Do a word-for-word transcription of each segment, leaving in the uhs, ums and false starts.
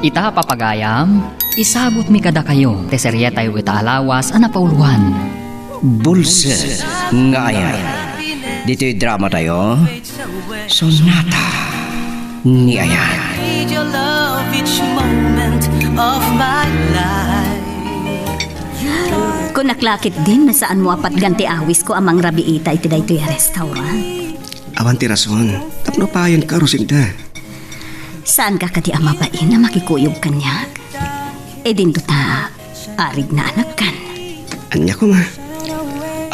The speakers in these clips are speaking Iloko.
Ita, papagayam, isagutmi kadakayo ti serietayo ita a lawas a napauluan, Bulsek nga Ayan. Ditoy dramatayo, Sonata ni Ayan. Need your love each moment of my life. Kunak la ketdin, saanmo a patgan ti awisko a mangrabiita iti daytoy a restaurant? Awan ti rason tapno payenka, Rosinda. Saanka kadi a mabain a makikuyog kaniak? Idinto ta arigna a nagkan. Ania koma?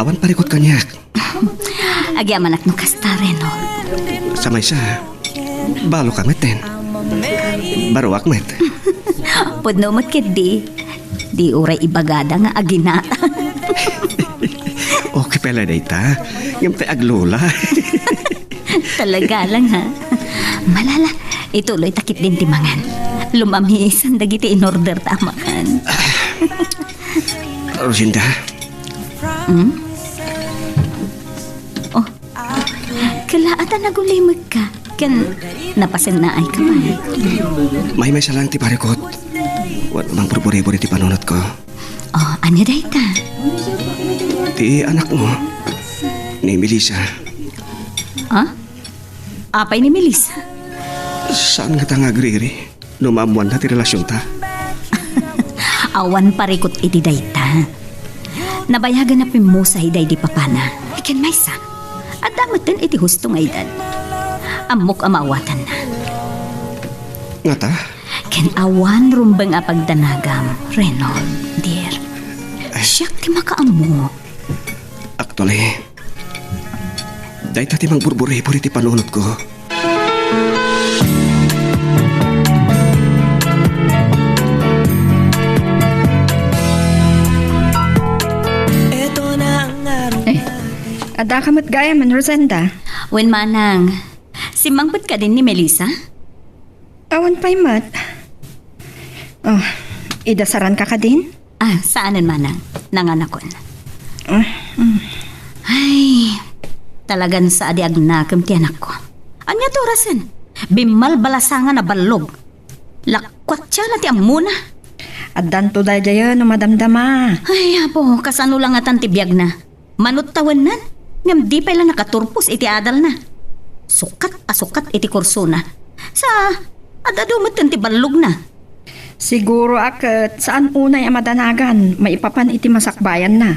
Awan parikut kaniak. Agyamanak no kasta, Reno. Sa maysa, baloka metten. Baroak met. Pudno met ketdi. Di uray ibagada nga aginata. Okay pay la dayta. Ngem tay aglula. Talaga lang, ha? Malala, ituloy ta ketdin ti mangan. Lumamisan dagiti in-order ta a makan. Rosinda. Hmm? Oh, kalaat a nagulimekka. Ken napasennaayka pay. Maymaysa lang ti parikut. Wen, mangburburiburit ti panunotko. Oh, ania dayta? Ti anakmo, ni Melissa. Ah? Apay ni Melissa? Saan ngata nga agriri no maammoanna ti relasionta? Awan parikut iti dayta. Nabayagan a pimmusay daydi papana. Ken maysa, adda metten iti husto nga edad. Ammok a maawatanna. Ngata? Ken awan rumbeng a pagdanagam, Reynold, dear. Siak ti makaammo. Actually, dayta ti mangburburibur iti panunotko. Eh, addaka met gayam, Rosenda? Wen, manang. Simmangpet kadin ni Melissa? Awan pay met. Oh, idasaranka kadin? Ah, saanen, manang. Nanganakon. Ah, mm. Ay, talagan sa a di agnakem ti anakko. Ania ti orasen? Bimmalbalasangan a ballog. Lakuatna ti ammona. Addanto daydiayen no madamdama. Ay, Apo, kasano la ngatan ti biagna? Manuttawennan, ngem di pay la nakaturpos iti adalna. Sukat a sukat iti kursona. Sa, adda adu metten ti ballogna. Siguro a ket saan unay a madanagan maipapan iti masakbayanna.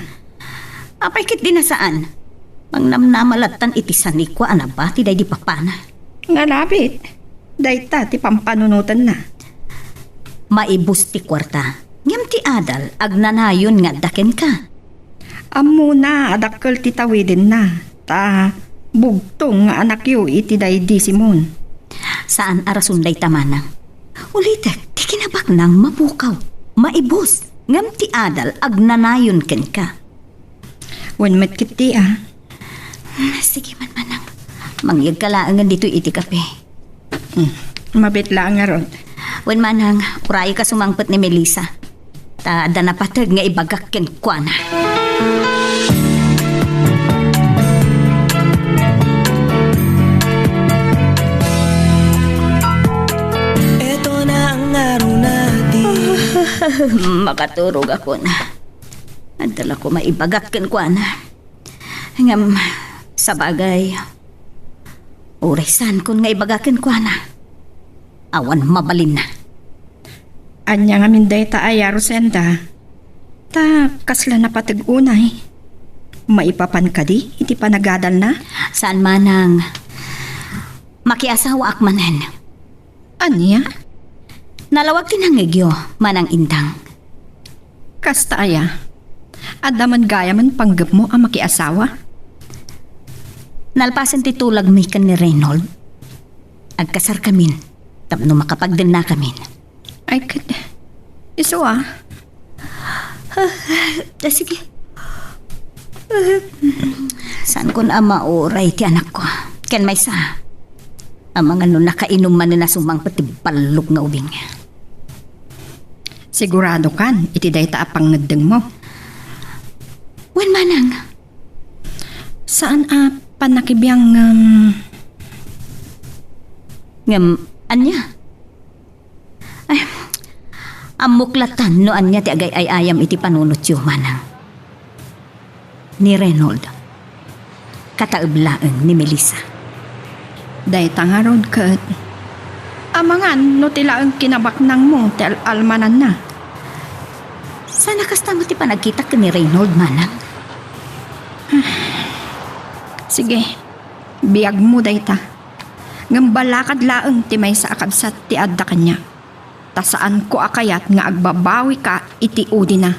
Apay ketdi a saan? Mangnamnama lattan iti sanikua a nabati daydi papana. Ngarabit, dayta ti pampanunotenna. Maibus ti kuarta, ngem ti adal agnanayon nga adda kenka. Ammona a dakkel ti tawidenna, ta bugtong nga anakyo iti daydi Simon. Saan a rason dayta, manang. Ulitek, ti kinabaknang mapukaw, maibus, ngem ti adal agnanayon kenka. Wen met ketdi a. Hmm, sige man, manang. Mangyegka laengen ditoy iti kape. Hmm, mabiit laeng ngarud. Wen, manang, urayka sumangpet ni Melissa. Ta adda napateg nga ibagak kenkuana. Eto na ang araw natin. Makaturogakon. Adda la koma ibagak kenkuana. Ngem, sabagay, uray saankon nga ibaga kenkuana, awan mabalinna. Ania ngamin dayta aya, Rosenda? Ta kasla napateg unay. Maipapan kadi iti panagadalna? Saan, manang. Makiasawaak manen. Ania? Nalawag ti nangngegyo, Manang Indang. Kasta aya? Adda man gayamen panggepmo a makiasawa? Nalpasen ti tulagmi ken ni Reynold, agkasarkamin tapno makapagdennakamin. Ay, ket, isu a. Ah, sige. Saankon a mauray ti anakko. Ken maysa, amangan no nakainum manen a sumangpet ti ballog nga ubing. Siguradokan iti dayta a pangngeddengmo? Wen, manang. Saan a pannakibiang ngem. Ngem ania? Ay, Ammok latta no ania ti agay-ay-ayam iti panunotyo, manang. Ni Reynold, kataeb laeng ni Melissa. Dayta ngarud ket, amangan no ti laeng kinabaknangmo ti al-almananna. Sana kasta met ti panagkitak ken ni Reynold, manang. Sige, biagmo dayta. Ngem balakad laeng ti maysa a kabsat ti adda kaniak. Ta saanko a kayat nga agbabawika iti udina.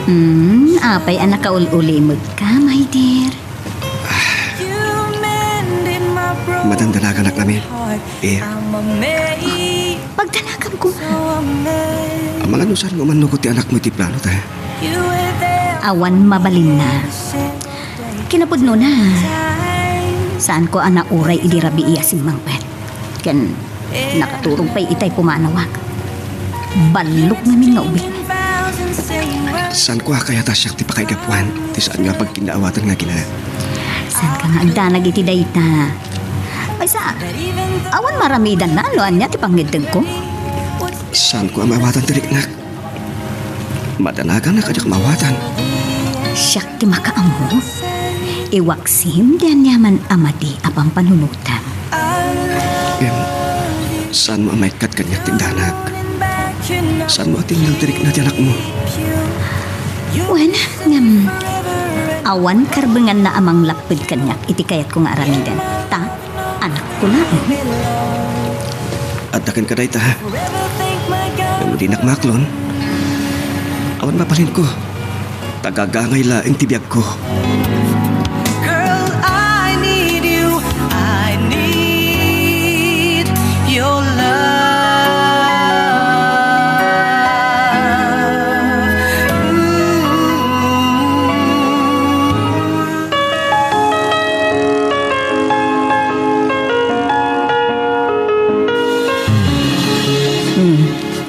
Hmm, apay a nakaul-ulimegka, my dear? Madandanaganak ngamin. Eh, Pagdanaganko. Amangan no saan nga umannukot ti anakmo iti plano ta. Awan mabalinna. Kinapudnona, saanko a nauray idi rabii a simmangpet. Ken nakaturog pay itay pumanawak. Ballok ngamin nga ubing. Saanko a kayat a siak ti pakaigapuan ti saan nga pagkinnaawatan nga agina. Saanka nga agdanag iti dayta? Maysa, awan maramidanna no ania ti pangngeddengko? Saanko a maawatan ti riknak? Madanaganak a diak maawatan. Siak ti makaammo. Iwaksim ti aniaman a madi a pampanunotem. Ngem, saanmo a maikkat kaniak ti danag? Saanmo a tinnag ti rikna ti anakmo? Wen, ngem, awan karbenganna a manglapped kaniak iti kayatko nga aramiden. Ta, anakko laeng. Adda kenka dayta, ha? Ngem no dinak maaklon, awan mabalinko. Ta gagangay laeng ti biagko. Girl, I need you. I need your love. Ooh. Hmm.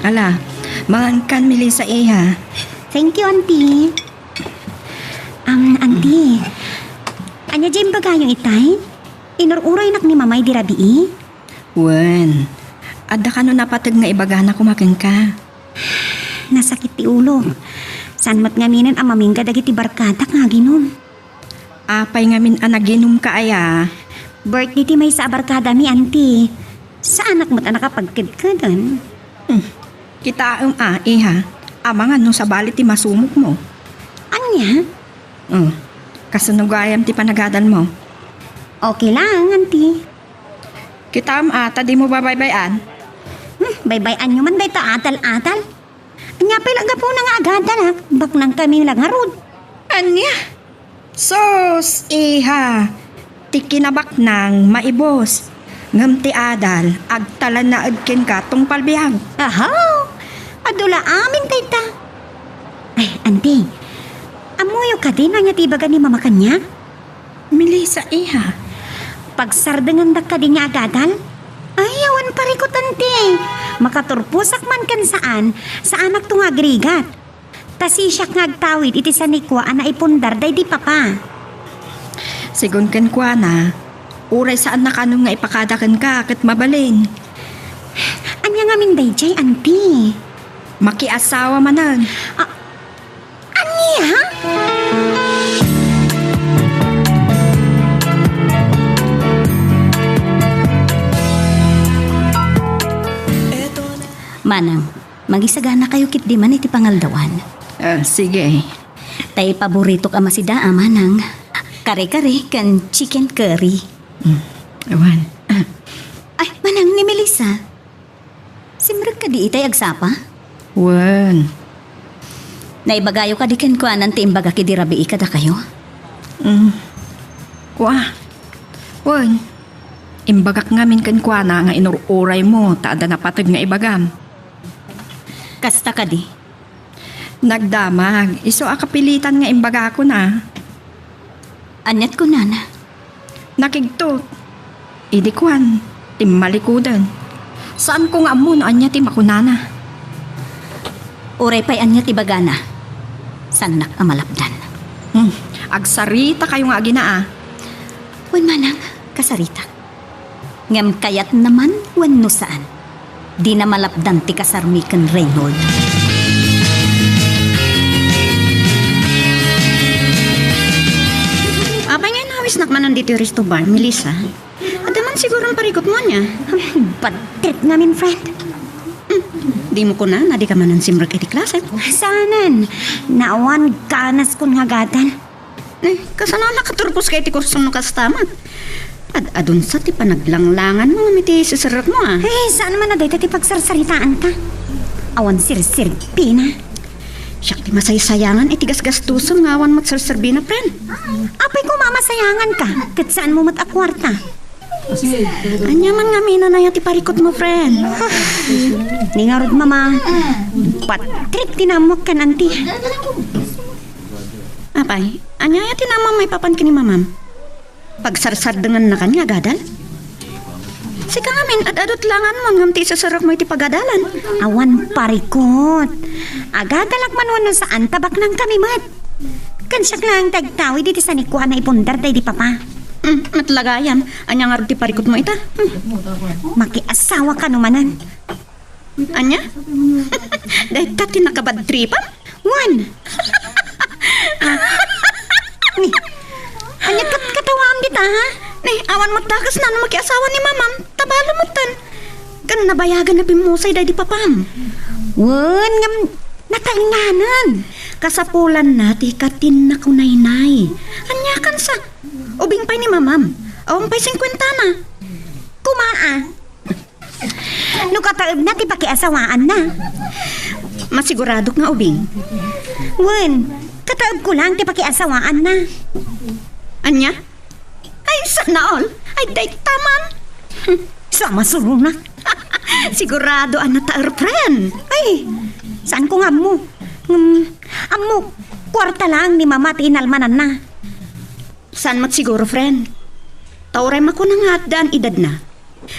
Ala, mangankan, Melissa, iha. Thank you, Auntie. Am, Auntie, ania diay imbagayo itay? Inur-uraynak ni Mamay di rabii? Wen, adda kano napateg nga ibagana koma kenka? Nasakit ti ulok. Saan met ngaminen a mamingga dagiti barkadak nga aginum? Apay ngamin a naginumka aya? Birthday ti maysa a barkadami, Auntie. Saanak met a nakapagkedkeden. Hmm. Kitaem a, iha, amangan no sabali ti masumokmo. Ania? Hmm. Kasano gayam ti panagadalmo? Okay lang, Auntie. Kitaem a, ta dimo babaybay-an. Hmm, baybay-anyo man dayta adal-adal. Ania pay la gapuna nga agadalak, baknangkami la ngarud. Ania? Sus, iha, ti kinabaknang maibus, ngem ti adal agtalanaed kenka tungpal biag. Aha! Adu la amin dayta. Ay, Auntie, ammoyo kadi no ania ti ibaga ni Mama kaniak? Melissa, iha. Pagsardengandak kadi nga agadal? Ay, awan parikut, Auntie. Makaturposak man ken saan, saanakto nga agrigat. Ta sisiak nga agtawid iti sanikua a naipundar daydi Papa. Sigun kenkuana, uray saanna kanon nga ipakada kenka ket mabalin. Ania ngamin daydiay, Auntie? Makiasawa manen. A-, ania? Manang, mangisaganakayo ketdi man iti pangaldawan. Ah, sige. Tay paboritok a masidaa, manang. Kare-kare ken chicken curry. Mm, awan. Ah. Ay, manang, ni Melissa. Simrek kadi itay agsapa? Wen. Naibagayo kadi kenkuana ti imbagak idi rabii kadakayo? Mm. Kua. Wen. Imbagak ngamin kenkuana nga inur-uraymo ta adda napateg nga ibagam. Kasta kadi? Nagdamag, isu a kapilitan nga imbagakon a. Aniat kunana? Nakigtot. Idi kuan, timmalikoden. Saanko nga ammo no ania ti makunana. Uray pay aniat ibagana, saannak a malapdan. Hmm. Agsaritakayo nga agina a. Wen manang, kasaritak. Ngem kayatna man wenno saan, dina malapdan ti kasarmi ken Reynold. Apay nga inawisnak manen ditoy resto bar, Melissa? Adda man siguron parikutmo ania? Bad trip ngamin, friend. Hmm, dimo kunana a dika manen simrek iti klase? Saanen. Awan ganaskon nga agadal. Eh, kasano a nakaturposka iti kursom no kasta met? Ad-adun sa ti panaglanglanganmo ngem iti siserrekmo a. Eh, saan man a dayta ti pagsarsaritaanta. Awan serserbina. Siak ti masaysayangan iti gasgastusem nga awan met serserbina, friend. Apay koma a masayanganka, ket saanmo met a kuarta. Ania man ngamin a naya ti parikutmo, friend? Ni ngarud, Mama, bad trip ti naammoak ken Auntie. Apay, ania aya ti naammo maipapan ken ni Mamam? Pagsarsardengannakan nga agadal? Sika ngamin, ad-adut langanmon ngem ti iseserrekmo iti pagadalan. Awan parikut. Agadalak man wenno saan, tabaknangkami met. Ken siak laeng ti agtawid iti sanikua a naipundar daydi Papa. Hmm, met la gayam. Ania ngarud ti parikutmo ita? Hmm. Makiasawa kano manen. Ania? Dayta ti nakabadtripam? Wen. Ah. Ni, ania ket katawaam dita, ha? Ni, awan met dakesna no makiasawa ni Mamam, ta balo metten. Ken nabayagan a bimmusay daydi Papam. Wen, ngem nataenganen. Kasapulanna ti katinnak unaynay. Ania kansa? Ubing pay ni Mamam. Awan pay singkuentana. Koma a. No kataebna ti pakiasawaanna. Masiguradok nga ubing. Wen, kataebko laeng ti pakiasawaanna. Ania? Ay, sana all. Ay, dayta man. Sa masuronak. Sigurado a nataer, friend. Ay, saanko nga ammo. Ngem, ammo, kuarta laeng ni Mama ti inalmananna. Saan met siguro, friend? Ta uray makuna nga addaan edadna.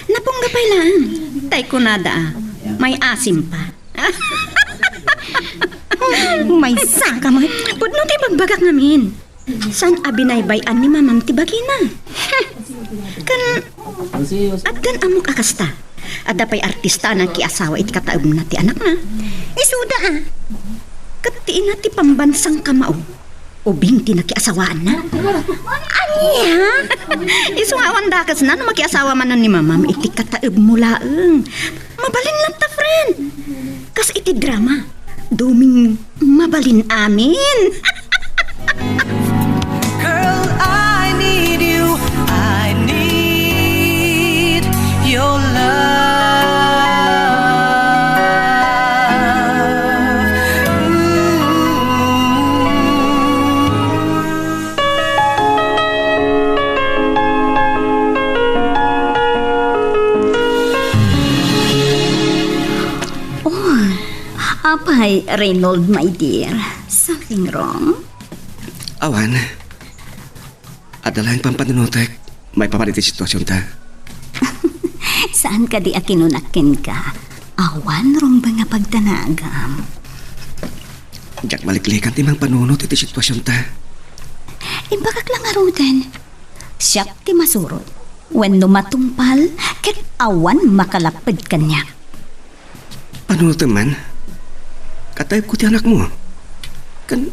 Napungga pay laeng. Tay kunada a, may asim pa. Maysa ka met. Pudno ti ibagbagak ngamin. Saan a binaybay-an ni Mamam ti bagina? Ken addan ammok a kasta. Adda pay artista a nakiasawa iti kataebna ti anakna. Isuda a. Ket ti ina ti pambansang kamao. Ubing ti nakiasawaanna. Ania? Isu nga awan dakesna no makiasawa manen ni Mamam iti kataebmo laeng. Mabalin latta, friend. Kas iti drama, duming mabalin amin. Girl, I need you. I need your love. Ooh. Oh, apay, Reynold, my dear. Something wrong? Awan. Adda laeng pampanunotek maipapan iti situasionta. Saan kadi a kinunak kenka? Awan rumbeng a pagdanagam. Diak maliklikan ti mangpanunot iti situasionta. Imbagak la ngaruden. Siak ti masurot. Wenno matungpal, ket awan makalapped kaniak. Panunotem man, kataebko ti anakmo. Ken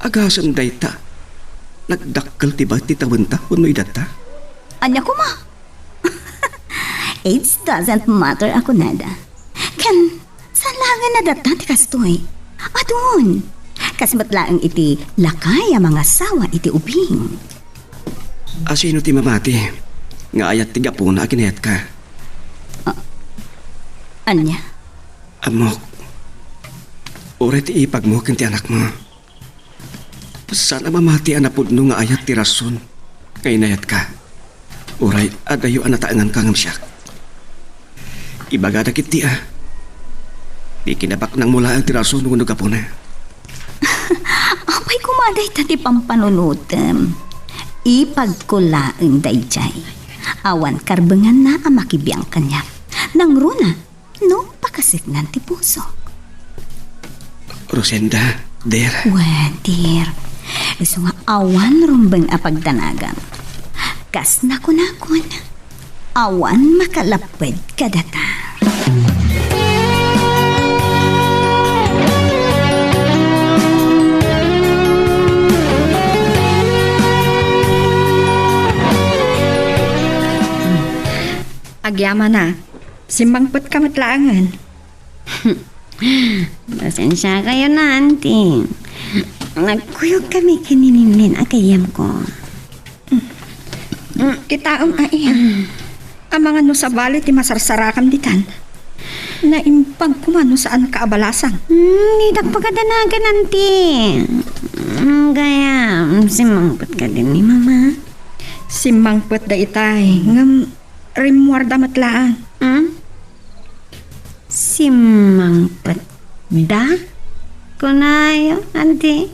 agasem dayta, nagdakkel ti baet ti tawenta wenno idatta? Ania koma? Age doesn't matter a kunada. Ken, saan laengen a datta ti kastoy? Adun. Kas met laeng iti lakay a mangasawa iti ubing. A sino ti mamati nga ayat ti gapuna a kinayatka? Ah, ania? Ammok, uray ti ipagmo ken ti anakmo, saan a mamati a napudno nga ayat ti rason nga inayatka. Uray adayo a nataenganka ngem siak. Ibagada ketdi a, ti kinabaknangmo laeng ti rason wenno gapuna. Apay koma dayta ti pampanunotem? Ipagko laeng daydiay. Awan karbenganna a makibiang kaniak. Nangruna, no pakaseknan ti pusok. Rosenda, dear. Wen, dear. Isu nga awan rumbeng a pagdanagam. Kas nakunakon, awan makalapped kadata. Agyamana, simmangpetka met laengen. Pasensiakayo na, Auntie. Nagkuyog kami ken ni Ninnin a gayyemko. Kitaem, ai. Amangan no sabali ti masarsarakam ditan. Naimbag koma no saanka a balasang. Hmm, ditak pakadanagan, Auntie. Hmm, gayam, simmangpet kadi ni Mama? Simmangpet daytay, ngem rimmuarda met laeng. Hmm? Simmangpetda? Kunayo, Auntie?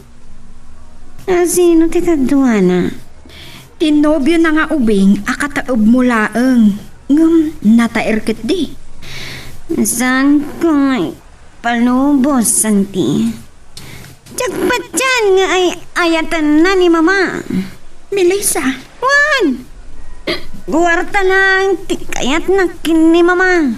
A, sino ti kaduana? Ti nobiona nga ubing a kataebmo laeng, ngem nataer ketdi. Saanko nga ipalubos, Auntie. Diak patien nga ay-ayatenna ni Mama. Melissa. Wen! Kuarta laeng ti kayatna ken ni Mama.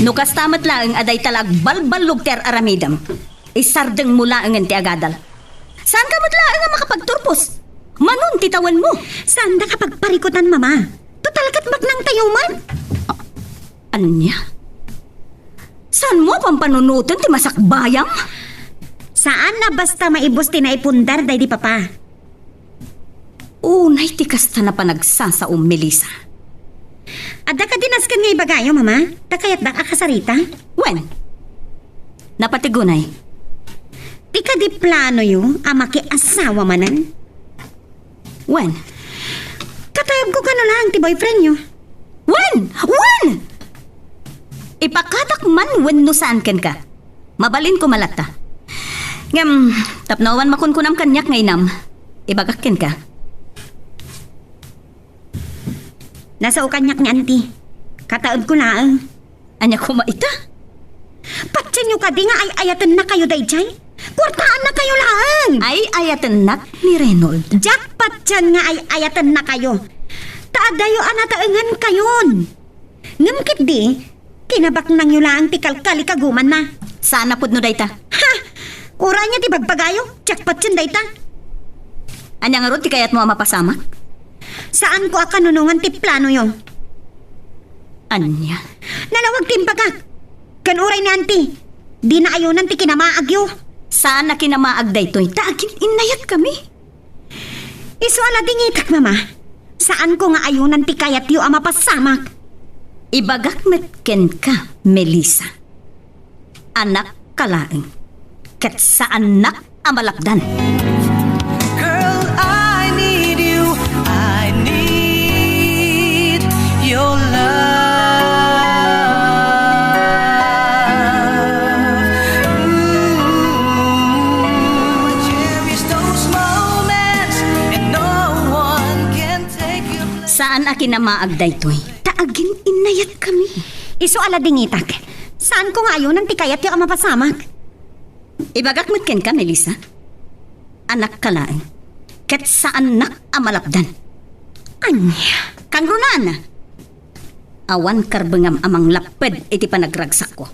No kasta met laeng a dayta la agbalballog ti ar-aramidem, isardengmo laengen ti agadal. Saanka met laeng a makapagturpos? Manon ti tawenmo? Saandaka pagparikutan, Mama. Total, ket baknangtayo met. Ania? Saanmo a pampanunoten ti masakbayam? Saan a basta maibus ti naipundar daydi Papa. Unay ti kasta a panagsasao, Melissa. Adda kadi nasken nga ibagayo, Mama? Ta kayatdak a kasarita? Wen, napatig unay. Ti kadi planoyo a makiasawa manen? Wen. Kataebko kano laeng ti boyfriendyo. Wen! Wen! Ipakatak man wenno saan kenka. Mabalinko man latta. Ngem, tapno awan makunkunam kaniak nga inam, ibagak kenka. Nasao kaniak ni Auntie. Kataebko laeng. Ania koma ita? Patienyo kadi nga ay-ayatennakayo daydiay? Kuartaannakayo laeng! Ay-ayatennak ni Reynold. Diak patien nga ay-ayatennakayo. Ta adayo a nataengankayon. Ngem ketdi, kinabaknangyo laeng ti kalkalikagumanna. Saan a pudno dayta. Ha! Uray ania ti bagbagayo, diak patien dayta. Ania ngarud ti kayatmo a mapasamak? Saanko a kanunongan ti planoyo. Ania? Nalawag ti imbagak. Ken uray ni Auntie, dina ayonan ti kinamaagyo. Saan a kinamaag daytoy, ta agin-innayatkami. Isu a ladingitak, Mama. Saanko nga ayonan ti kayatyo a mapasamak. Ibagak met kenka, Melissa. Anakka laeng, ket saannak a malapdan. Girl, I need you. I need your love. Ooh, cherish those moments, and no one can take your place. Saan a kinamaag daytoy, ta agin-innayatkami. Isu a ladingitak. Saanko nga ayonan ti kayatyo a mapasamak. Ibagak met kenka, Melissa. Anakka laeng, ket saannak a malapdan. Ania? Kangrunaan! Awan karbengam a manglapped iti panagragsakko.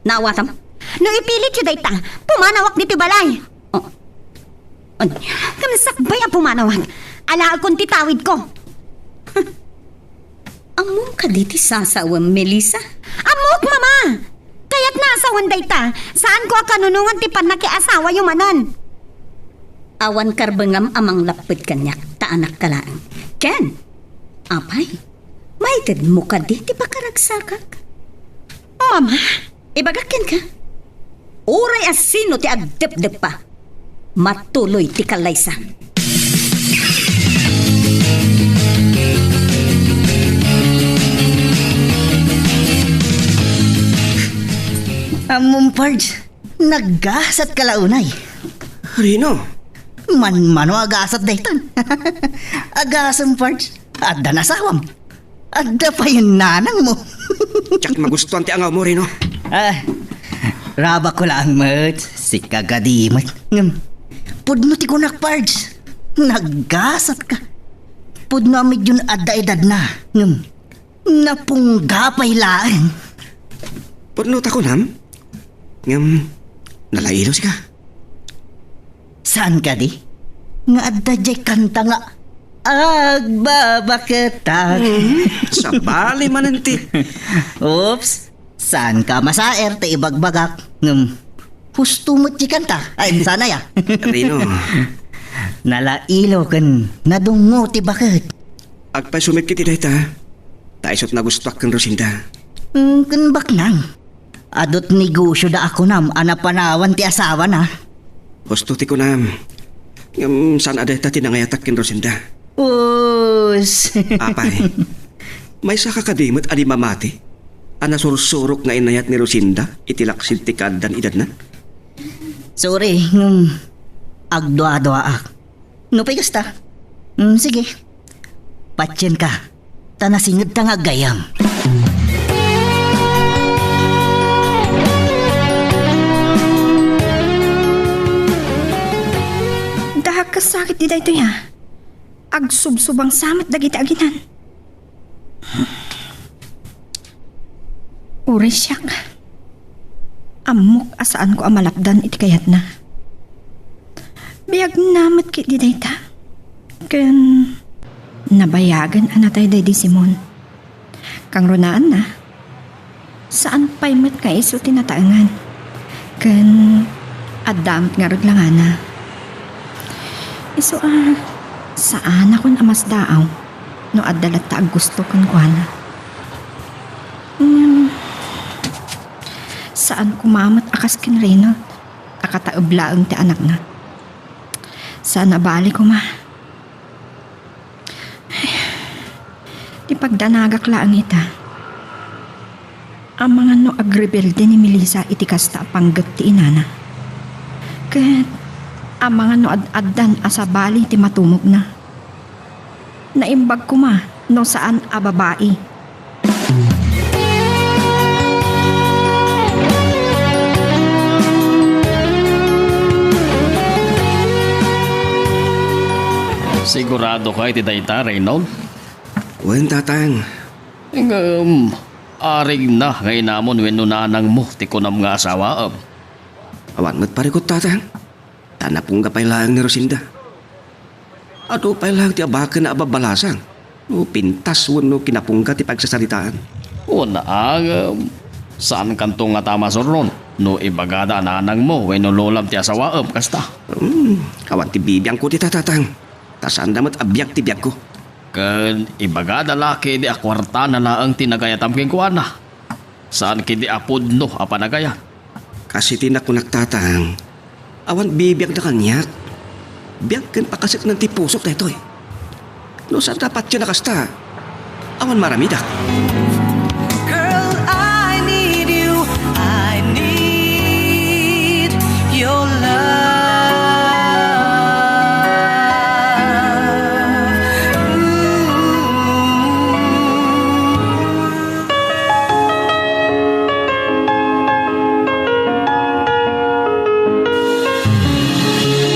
Naawatam? No ipilityo dayta, pumanawak ditoy balay. Oh. Ania? Ngem sakbay a pumanawak, alaekon ti tawidko. Ammom kadi ti sasawen, Melissa? Ammok, Mama! Kayatna a sawen dayta, saanko a kanunongan ti pannakiasawayo manen. Awan karbengam a manglapped kaniak, ta anakka laeng. Ken, apay, maitedmo kadi ti pakaragsakak? Mama? Ibagak kenka, uray a sino ti agdepdeppa, matuloy ti kallaysa. Ammom, Pards, naggasatka la unay. Rino? Manmano a gasat daytan. Agasem, Pards, addan asawam. Adda pay nanangmo. Diak magustuan ti angawmo, Reno. Ah, rabakko laeng met, sika kadi met. Ngem, pudno ti kunak, Pards. Naggasatka. Pudno a medyo adda edadna. Ngem, napungga pay laeng. Pudno ta kunam? Ngem, nalailo sika. Saan kadi? Nga adda jay kanta nga agbabaketak. Hmm, sabali manen ti. Oops, saan ka masaer ti ibagbagak. Ngem, husto met ti kanta. Ay, sana ya. Reno. Nalailo ken nadungngo ti baket. Agpayso met iti dayta. Ta isut nagustuak ken Rosinda. Mm, ken baknang. Adut negosio da a kunam a napanawan ti asawana. Husto ti kunam. Ngem saan a dayta ti nangayatak ken Rosinda. Us. Apay, maysa ka kadi met a di mamati a nasursurok nga inayat ni Rosinda iti laksid ti kaaddan edadna? Sorry, ngem agduaduaak. Nupay kasta? Mm, sige. Patienka, ta nasingedta nga aggayam. Dahak kas sakit di daytoy, a. Agsubsubangsa met dagiti aginan. Uray siak, ammok a saanko a malapdan iti kayatna. Biagna met ketdi dayta, ken nabayagen a natay daydi Simon. Kangrunaanna, saan pay met nga isu ti nataengan, ken adda met ngarud langana. Isu a, saanakon a masdaaw no adda latta aggusto kenkuana. Ngem, saan koma met a kas ken Reynold a kataeb laeng ti anakna. Saan a bali koma. Ti pagdanagak laeng ita, amangan no agrebelde ni Melissa iti kasta a pangget ti inana. Ket amangan no ad-addan a sabali ti matumogna. Naimbag koma no saan a babai. Siguradoka iti dayta, Reynold? Wen, Tatang. Ngem, arigna nga inamon wenno nanangmo ti kunam nga asawaem? Awan met parikut, Tatang. Ta napungga pay laeng ni Rosinda. Adu pay laeng ti abaken a babalasang no pintas wenno kinapungga ti pagsasaritaan. Wen, ngem, saankanto ngata a masurnon no ibagada a nanangmo wenno lolam ti asawaem kasta? Hmm, awan ti bibiangko dita, Tatang. Ta saanda met a biag ti biagko. Ken ibagada la ketdi a kuartana laeng ti nagayatam kenkuana. Saan ketdi a pudno a panagayat. Kas iti nakunak, Tatang, awan bibiagna kaniak. Biag ken pakaseknan ti pusok daytoy. No saanda a patien a kasta, awan maaramidak. Girl, I need you. I need your love. Ooh.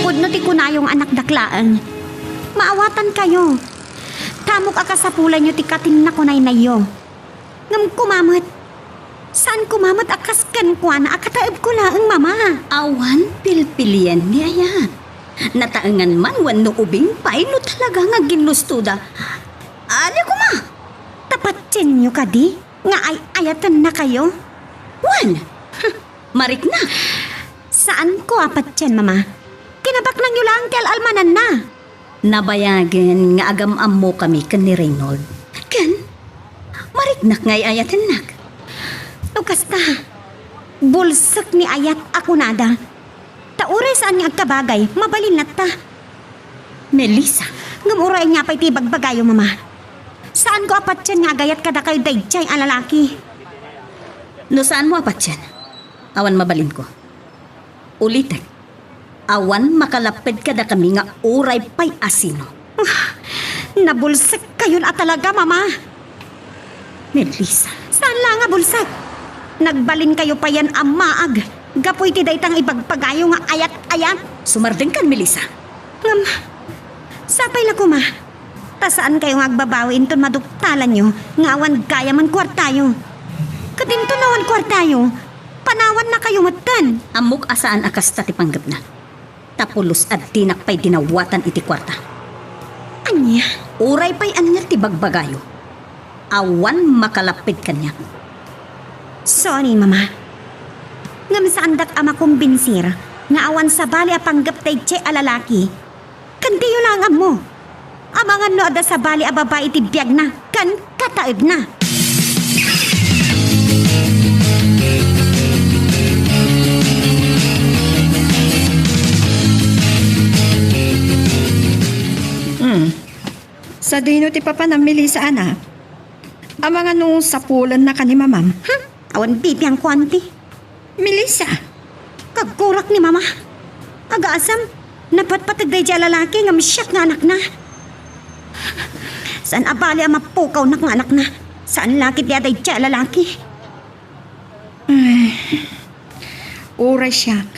Pudno ti kunayo nga anakdak laeng. Maawatankayo. Ta ammok a kasapulanyo ti katinnakunaynayyo. Ngem koma met, saan koma met a kas kenkuana a kataebko laeng, Mama. Awan pilpilien ni ayat. Nataengan man wenno ubing pay no talaga nga ginnustoda. Ania koma? Ta patienyo kadi nga ay-ayatennakayo? Wen, marikna. Saanko a patien, Mama. Kinabaknangyo laeng ti al-almananna. Nabayagen nga agam-ammokami ken ni Reynold. Ken, mariknak nga ay-ayatennak. No kasta, bulsek ni ayat a kunada. Ta uray saan nga agkabagay, mabalin latta. Melissa. Ngem uray ania pay ti ibagbagayo, Mama. Saanko a patien nga agayat kadakayo daydiay a lalaki. No saanmo a patien, awan mabalinko. Ulitek, awan makalapped kadakami nga uray pay a sino. Ah, nabulsekkayon a talaga, Mama. Melissa. Saan la nga bulsek? Nagbalinkayo payen a maag gapu iti dayta nga ibagbagayo nga ayat-ayat. Sumardengkan, Melissa. Ngem, sapay la koma. Ta saankayo nga agbabawi inton maduktalanyo nga awan gayam a kuartayo. Ket inton awan kuartayo, panawannakayo metten. Ammok a saan a kasta ti panggepna. Ta pulos a dinak pay dinawatan iti kuarta. Ania? Uray pay ania ti bagbagayo, awan makalapped kaniak. Sorry, Mama. Ngem saandak a makombinsir nga awan sabali a panggep daydiay a lalaki. Ken diyo la nga ammo. Amangan no adda sabali a babai iti biagna ken kataedna. Hmm. Sadino ti papanam, Melissa, anak? Amangan no sapulennaka ni mamam? Hmm? Awan bibiangko, anti. Melissa! Kagkurak ni Mama. Agaasam, napatpateg daydiay a lalaki ngem siak nga anakna. Saan a bali a mapukawnak nga anakna. Saan la ketdi a daydiay a lalaki. Ay, uray siak,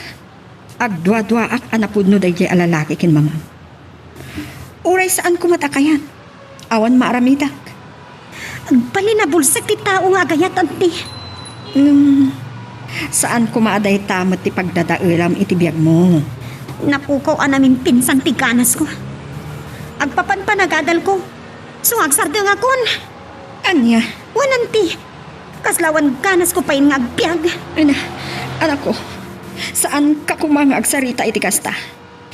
agduaduaak a napudno daydiay a lalaki ken mamam. Uray saanko met a kayat, awan maaramidak. Agbalin a bulsek ti tao nga agayat, anti. Hmm, saan koma a dayta met ti pagdadaelam iti biagmo. Napukaw a naminpinsan ti ganasko. Agpapan panagadalko. Suang sardengakon. Ania? Wen, anti. Kasla awan ganasko payen nga agbiag. Ana, anakko, saanka koma nga agsarita iti kasta.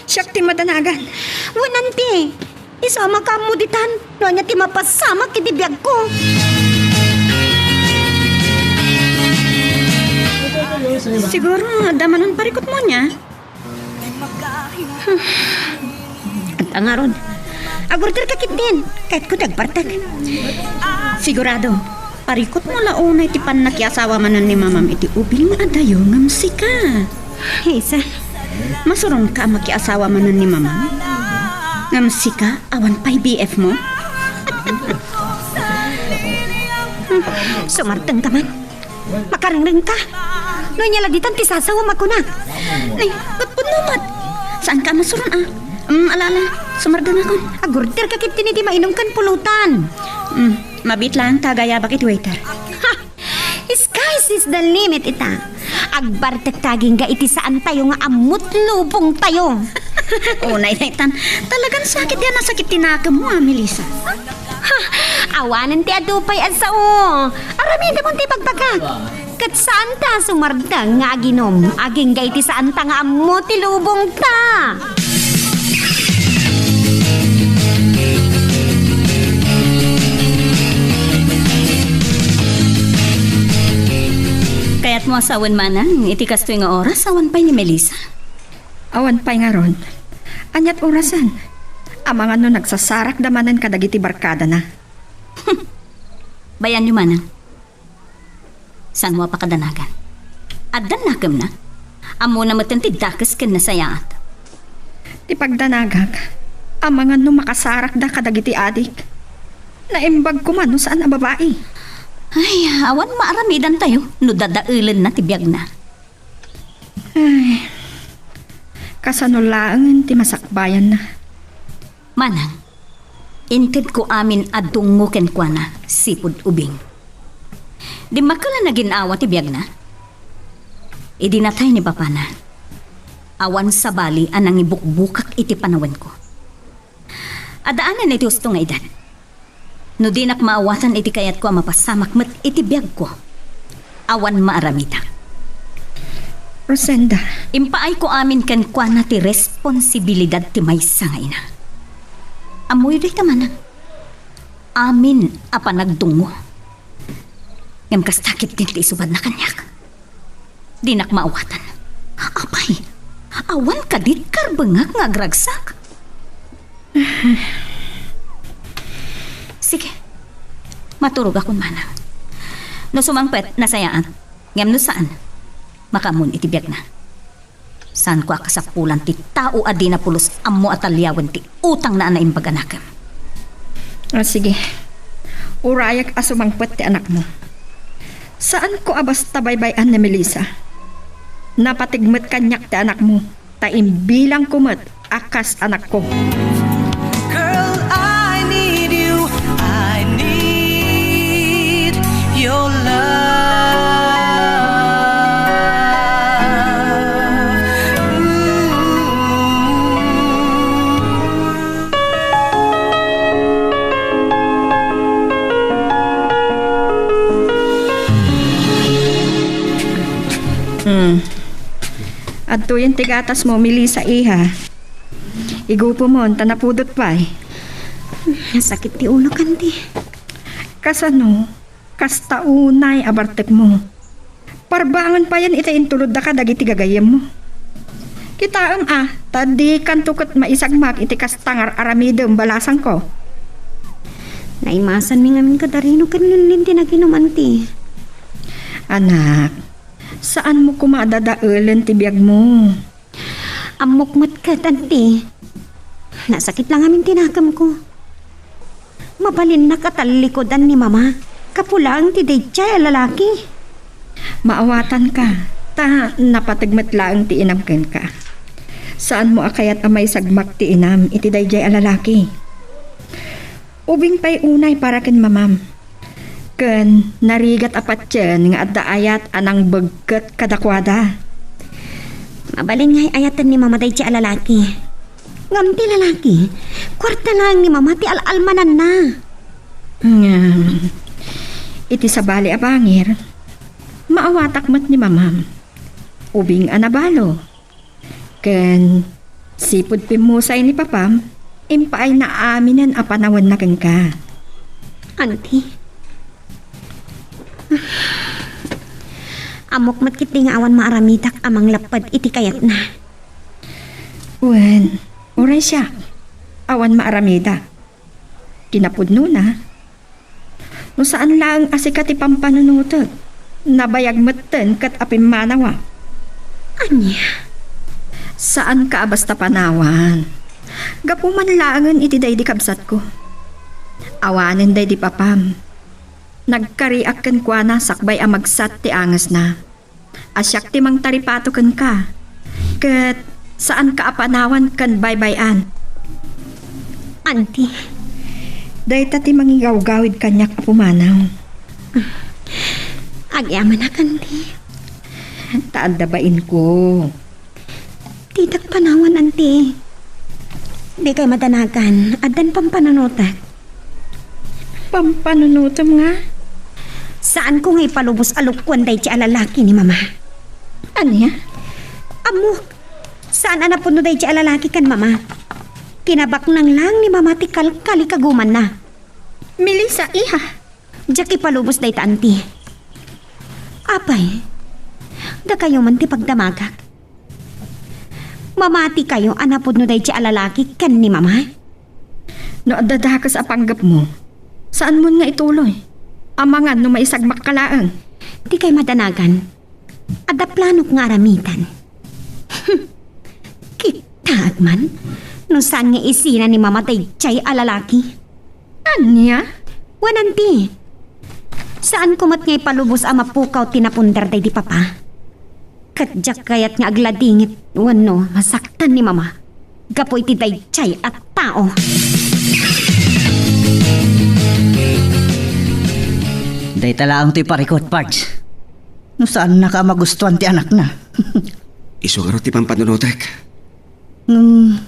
Siak ti madanagan. Wen, anti. Isu a makaammo ditan no ania ti mapasamak iti biagko. Siguro, adda manen parikutmo ania? Adda ngarud. Agurterka ketdin. Kayatko ti agbartek. Sigurado, parikutmo la unay ti pannakiasawa manen ni mamam iti ubing nga adayo ngem sika. Hazel. Masuronka a makiasawa manen ni mamam? Ngem sika, awan pay B F mo? Sumardengka man. Makarengrengka. No ania la ditan ti sasawam a kunak. Nay, pudno met. Saanka a masuron a? Mm, ala, ala, sumardengakon. Agurterka ketdin iti mainum ken pulutan. Mm, mabiit laeng ta agayabak iti waiter. Ha! Sky's the limit ita. Agbartekta agingga iti saantayo nga ammot lubongtayo. Unay daytan, talagan sakit diay a nasakit ti nakemmo a, Melissa. Ha! Awanen ti adu pay a sao. Aramidemon ti ibagbagak. Ket saanta a sumardeng nga aginum agingga iti saanta nga ammo ti lubongta. Kayatmo a sawen manang iti kastoy nga oras awan pay ni Melissa? Awan pay ngarud. Aniat orasen? Amangan no nagsasarakda manen kadagiti barkadana. Bayanyo manang. Saanmo a pakadanagan? Addan nakemna? Ammona metten ti dakes ken nasayaat. Ti pagdanagak, amangan no makasarakda kadagiti adik. Naimbag koma no saan a babai. Ay, awan maaramidantayo no dadaelenna ti biagna. Ay, kasano laengen ti masakbayanna? Manang, intedko amin a dungngo kenkuana, sipud ubing. Dimmakkel a naginnawa ti biagna. Idi natay ni papana, awan sabali a nangibukbukak iti panawenko. Addaanen iti husto nga edad. No dinak maawatan iti kayatko a mapasamak met iti biagko, awan maaramidak. Rosenda. Impaayko amin kenkuana ti responsibilidad ti maysa nga ina. Ammoyo dayta manang. Amin a panagdungngo. Ngem kasta ketdin ti isubadna kaniak. Dinak maawatan. Apay, awan kadi ti karbengak nga agragsak? Sige. Maturogakon manang. No sumangpet, nasayaat. Ngem no saan, makaammon iti biagna. Saanko a kasapulan ti tao a dina pulos ammo a taliawen ti utangna a naimbag a nakem. Ah, sige. Urayek a sumangpet ti anakmo. Saanko a basta baybay-an ni Melissa. Napateg met kaniak ti anakmo, ta imbilangko met a kas anakko. Girl, I need you. I need your love. Ooh. Hmm. Adtoyen ti gatasmo, Melissa, iha. Igupemon, ta napudot pay. Nasakit ti ulok, anti. Kasano? Kasta unay a bartekmo. Parbangen payen iti intuloddaka dagiti gagayyemmo. Kitaem a, ta dikanto ket maisagmak iti kasta nga ar-aramidem balasangko. Naimasanmi ngamin kadari no ken linlinti naginum, anti. Anak, saanmo koma a dadaelen ti biagmo. Ammok met ket, anti. Nasakit la ngamin ti nakemko. Mabalinnak a tallikudan ni Mama gapu laeng ti daydiay a lalaki. Maawatanka, ta napateg met laeng ti inam kenka. Saanmo a kayat a maisagmak ti inam iti daydiay a lalaki. Ubing pay unay para ken Mamam. Ken narigat a patien nga adda ayat a nangbegket kadakuada. Mabalin nga ay-ayaten ni Mama daydiay a lalaki. Ngem ti lalaki, kuarta laeng ni Mama ti al-almananna. Ngem, iti sabali a bangir, maawatak met ni Mamam. Ubing a nabalo. Ken sipud pimmusay ni Papam, impaayna aminen a panawenna kenka. Anti? Ammok met ketdi nga awan maaramidak a manglapped iti kayatna. Wen, uray siak, awan maaramidak. Kinapudnona, no saan laeng a sika ti pampanunotek, nabayag metten ket a pimmanawa. Ania? Saanka a basta panawan. Gapu man laengen iti daydi kabsatko. Awanen daydi papam. Nagkariak kenkuana sakbay a magsat ti angesna. A siak ti mangtaripato kenka, ket saanka a panawan ken baybay-an. Anti. Dayta ti mangigawgawid kaniak a pumanaw. Agyamanak, anti. Ta adda bainko. Ditak panawan, anti. Dikay madanagan, addan pampanunotek. Pampanunotem nga? Saanko nga ipalubos a lukkuan daydiay a lalaki ni Mama. Ania? Ammok, saan a napudno daydiay a lalaki ken Mama. Kinabaknang lang ni Mama ti kalkalikagumanna. Melissa, iha. Diak ipalubos dayta, anti. Apay, dakayo man ti pagdamagak. Mamatikayo a napudno daydiay a lalaki ken ni Mama? No adda dakes a panggepmo, saanmon nga ituloy. Amangan no maisagmakka laeng. Dikay madanagan. Adda planok nga aramidan. Kitaek man no saan nga isina ni Mama daydiay a lalaki. Ania? Wen, anti. Saanko met nga ipalubos a mapukaw ti naponder daydi papa. Ket diak kayat nga agladingit wenno masaktan ni Mama gapu iti daydiay a tao. Dayta laeng ti parikut, Pards. No saannaka a magustuan ti anakna. Isu ngarud ti pampanunotek. Ngem,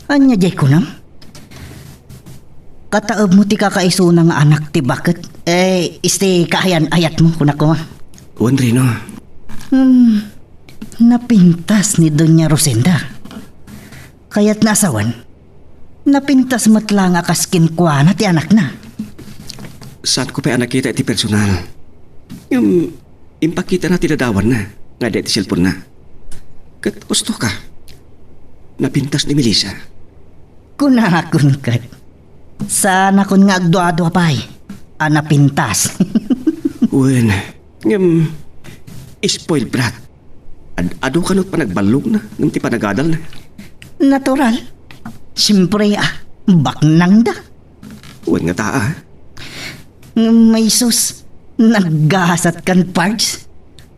ania diay kunam? Kataebmo ti kakaisuna nga anak ti baket? Eh, isti kaayan-ayatmo, kunak koma. Wen, Rino. Hmm, napintas ni Doña Rosenda. Kayatna a sawen, napintas met la nga kas kenkuana ti anakna. Saanko pay a nakita iti personal. Ngem, impakitana ti ladawanna nga adda iti cellphone-na. Ket husto ka. Napintas ni Melissa. Kunakon ket, saanakon nga agduadua pay a napintas. Wen, ngem, spoiled brat. Ad-adu kano ti panagballogna ngem ti panagadalna. Natural. Siempre, ah, baknangda. Wen ngata, ah. Ngem, Jesus, naggasat kan, Pards.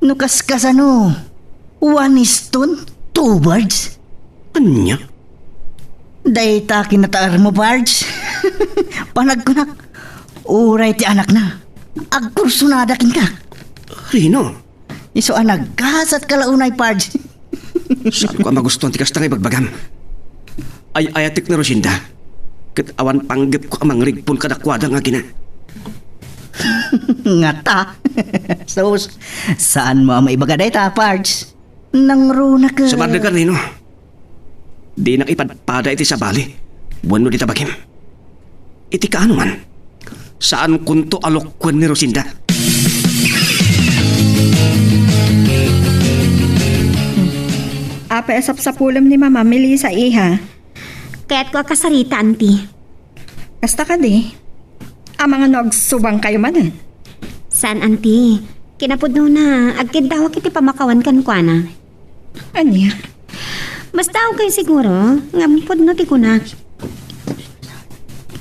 No kaskasano, one stone, two birds. Ania? Dayta kinataermo, Pards. Panagkunak, uray ti anakna, agkursunada kenka. Rino? Isu a naggasat ka la unay, Pards. Saanko a magustuan ti kasta nga ibagbagam. Ay-ayatek ni Rosinda. Ket awan panggepko a mangrigpon kadakuada nga agina. Ngata. Sus, saanmo a maibaga dayta, Pards? Nangruna ka. Sumarda ka, Rino. Dinak ipadpada iti sabali wenno dita bagim. Iti kaano man, saankonto a lokuen ni Rosinda. Apay a sapsapulem ni Mama Melissa, iha? Kayatko a kasarita, anti. Kasta kadi? Amangan no agsubangkayo manen? Saan, anti. Kinapudnona, agkiddawak iti pammakawan kenkuana. Ania? Mas daawkayo siguro, ngem pudno ti kunak.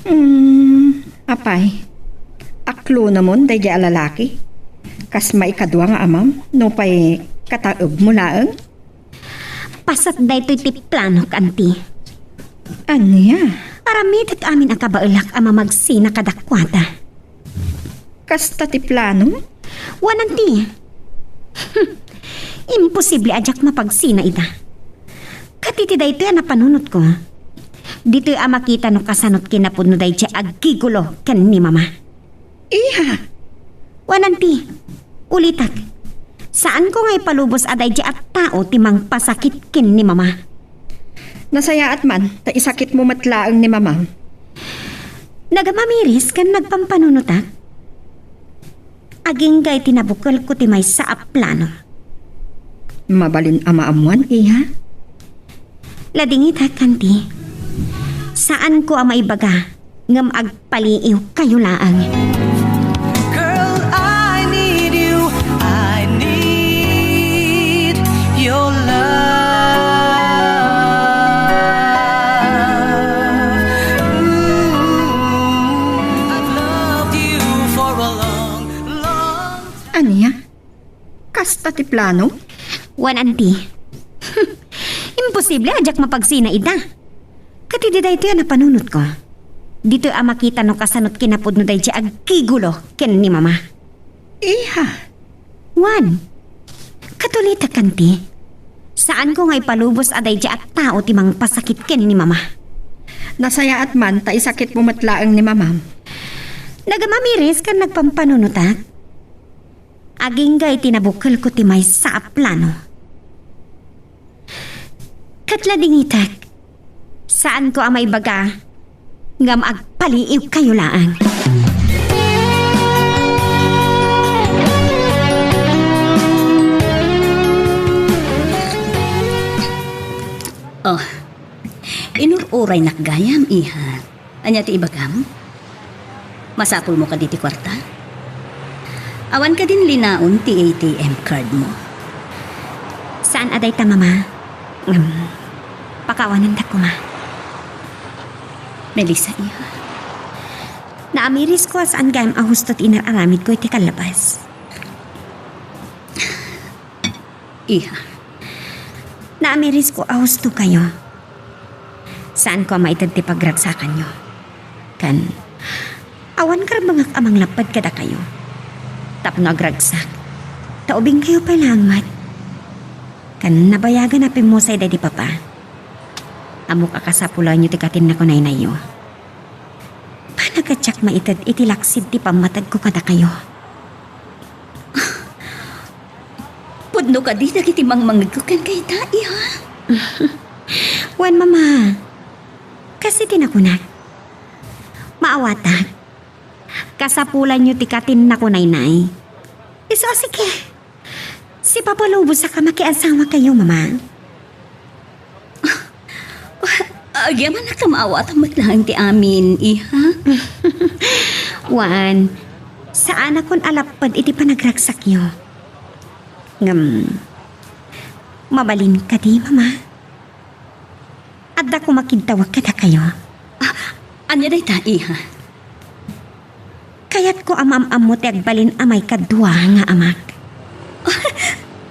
Hmm, apay, aklonamon daydiay a lalaki? Kas maikadua nga amam, nupay kataebmo laeng? Paset daytoy ti planok, anti. Ania? Aramidek amin a kabaelak a mamagsina kadakuada. Kasta ti plano? Wen, anti. Imposible a diak mapagsina ida. Ket iti daytoy a napanunotko, ditoy a makita no kasano ti kinapudno daydiay a gigolo ken ni Mama. Iha! Wen, anti. Ulitek. Saanko nga ipalubos a daydiay a tao ti mangpasakit ken ni Mama. Nasayaat man, ta isakitmo met laeng ni Mamam. Nagamamiris ken nagpampanunotak. Agingga iti nabukelko ti maysa a plano. Mabalin a maammuan, iha? Ladingitek, anti. Saanko a maibaga, ngem agpaliiwkayo laeng. Girl, I need you. I need your love. Ooh, I've loved you for a long, long time. Ania? Kasta ti plano? Wen, anti. Imposible a diak mapagsina ida. Ket idi daytoy a napanunotko, ditoy a makita no kasano ti kinapudno daydiay a gigolo ken ni Mama. Iha. Wen. Ket ulitek, anti. Saanko nga ipalubos a daydiay a tao ti mangpasakit ken ni Mama. Nasayaat man ta isakitmo met laeng ni Mamam. Nagamamiris ken nagpampanunotak. Agingga iti nabukelko ti maysa a plano. Ket ladingitek, saanko a maibaga, ngem agpaliiwkayo laeng. Oh, inur-uraynak gayam, iha. Ania ti ibagam? Masapulmo kadi ti kuarta? Awan kadin linaon ti A T M card mo? Saan a dayta, Mama. Ngem, pakawanandak koma. Melissa, iha. Naamirisko a saan gayam a husto ti inar-aramidko iti kallabas. Iha. Naamirisko a hustokayo. Saanko a maited ti pagragsakanyo. Ken, awan karbengak a manglapped kadakayo. Tapno agragsak, ta ubingkayo pay laeng met. Ken nabayagan a pimmusay daydi Papa. Ammok a kasapulanyo ti katinnakunaynayyo. Panagat diak maited iti laksid ti pammatedko kadakayo. Pudno kadi dagiti mangmangegko kenka ita, iha? Wen, Mama. Kas iti nakunak, maawatak. Kasapulanyo ti katinnakunaynay. Isu a sige. Sipapalubosak a makiasawakayo, Mama. Agyamanak ta maawatam met laeng ti amin, iha. Wen, saanakon a lapped iti panagragsakyo. Ngem, mabalin kadi, Mama? Adda koma kiddawek kadakayo. Ah, ania dayta, iha? Kaya Ko a maam-ammo ti agbalin a maikadua nga amak.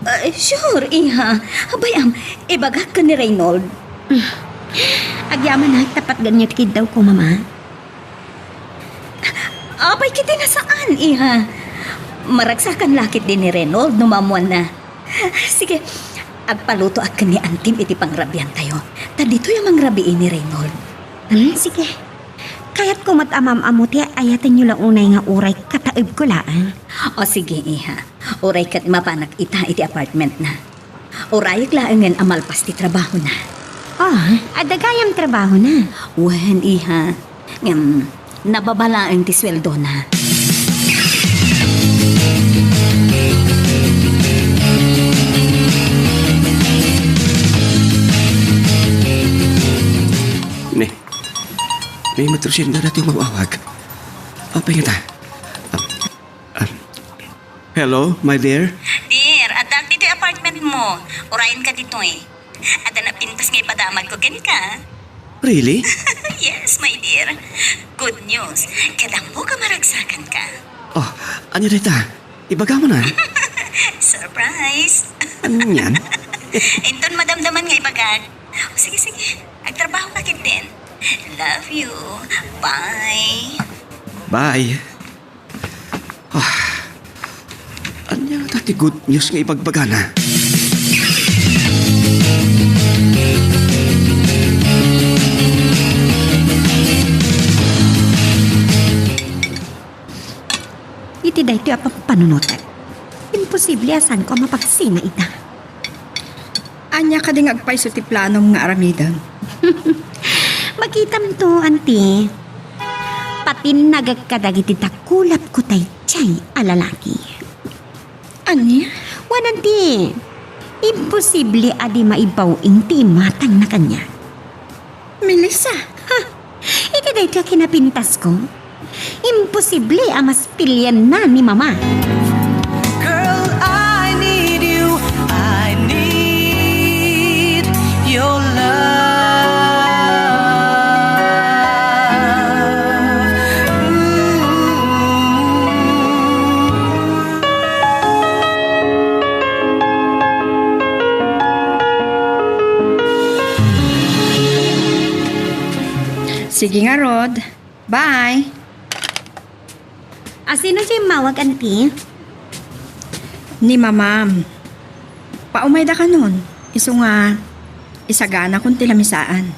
Ah, sure, iha. Abay, am, ibagak ken ni Reynold. Agyamanak, ta patgenyo ti kiddawko, Mama. Apay ketdi a saan, iha? Maragsakan la ketdi ni Reynold no maammoanna. Sige, agpalutoak ken ni Antim iti pangrabiantayo. Ta ditoy a mangrabii ni Reynold. Hmm, sige. Kayatko met a maam-ammo ti ay-ayatenyo la unay nga uray kataebko laeng. O sige, iha. Uray ket mapanak ita iti apartmentna. Urayek laengen a malpas ti trabahona. Ah, adda gayam trabahona? Wen, iha. Ngem, nababa laeng ti sueldona. Ne. Ni Matrician na natin mawawag. Apay nga ta? Ah, ah. Hello, my dear? Dear, addaak ditoy apartment mo. Urayenka ditoy. Adda napintas nga ipadamagko kenka. Really? Yes, my dear. Good news. Ket ammok a maragsakanka. Oh, ania dayta? Ibagam na. Surprise. Anian? Inton madamdaman nga ibagak. O, sige, sige. Agtrabahoka ketdin. Love you. Bye. Bye. Ah, ania ngata ti good news nga ibagbagana? Iti daytoy a pampanunotek, imposible a saanko a mapagsina ita. Ania kadi nga agpayso ti planom nga aramidem? Makitamto, anti. Patinnagek kadagiti dakulapko daydiay a lalaki. Ania? Wen, anti. Imposible a di maibaw-ing ti imatangna kaniak. Melissa? Ha? Iti daytoy a kinapintasko, imposible a maspilianna ni Mama. Girl, I need you. I need your love. Ooh. Sige ngarud. Bye. A, sino diay immawag, anti? Ni Mamam. Paumayda kanon. Isu nga, isaganakon ti lamisaan.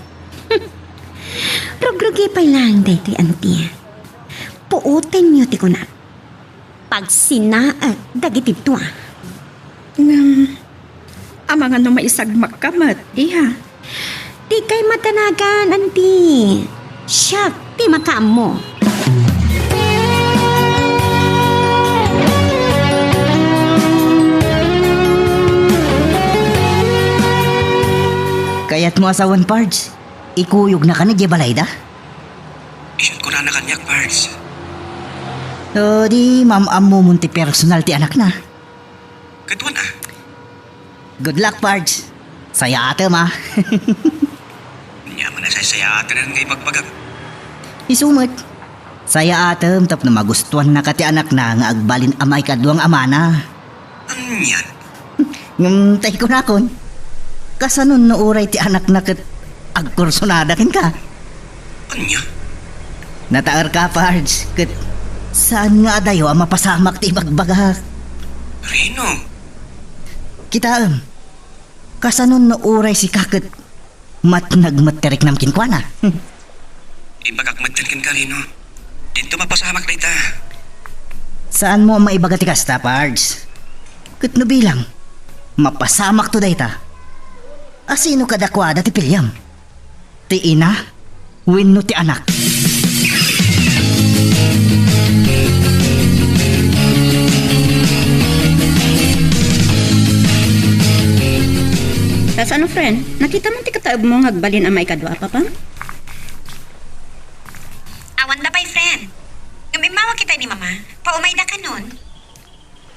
Rugrugi pay laeng daytoy, anti. Puotenyo ti kunak. Pagsinaek dagiti dua. Ngem, amangan no maisagmakka met, iha? Dikay madanagan, anti. Siak ti makaammo. Kayatmo a sawen, Pards? Ikuyogna kano idiay balayda? Isu ti kunana kaniak, Pards. O, di maam-ammomon ti personal ti anakna. Ket wen a? Good luck, Pards. Sayaatem, a. Ania man a saysayaaten nga ibagbagak? Isu met. Sayaatem tapno magustuannaka ti anakna nga agbalin a maikadua nga amana. Anian? Ngem tay kunakon, kasanon no uray ti anakna ket agkursunada kenka? Ania? Nataerka, Pards, ket saan nga adayo a mapasamak ti ibagbagak. Reno? Kitaem, kasanon no uray sika ket matnag met ti riknam kenkuana. Ibagak met kenka, Reno. Dinto mapasamak dayta. Saanmo a maibaga ti kasta, Pards. Ket no bilang, mapasamakto dayta. A, sino kadakuada ti piliam? Ti ina wenno ti anak? Kasano, friend? Nakitamo ti kataebmo nga agbalin a maikadua a papa? Awan da pay, friend. Ngem immawag kita ni Mama. Paumayda kanon.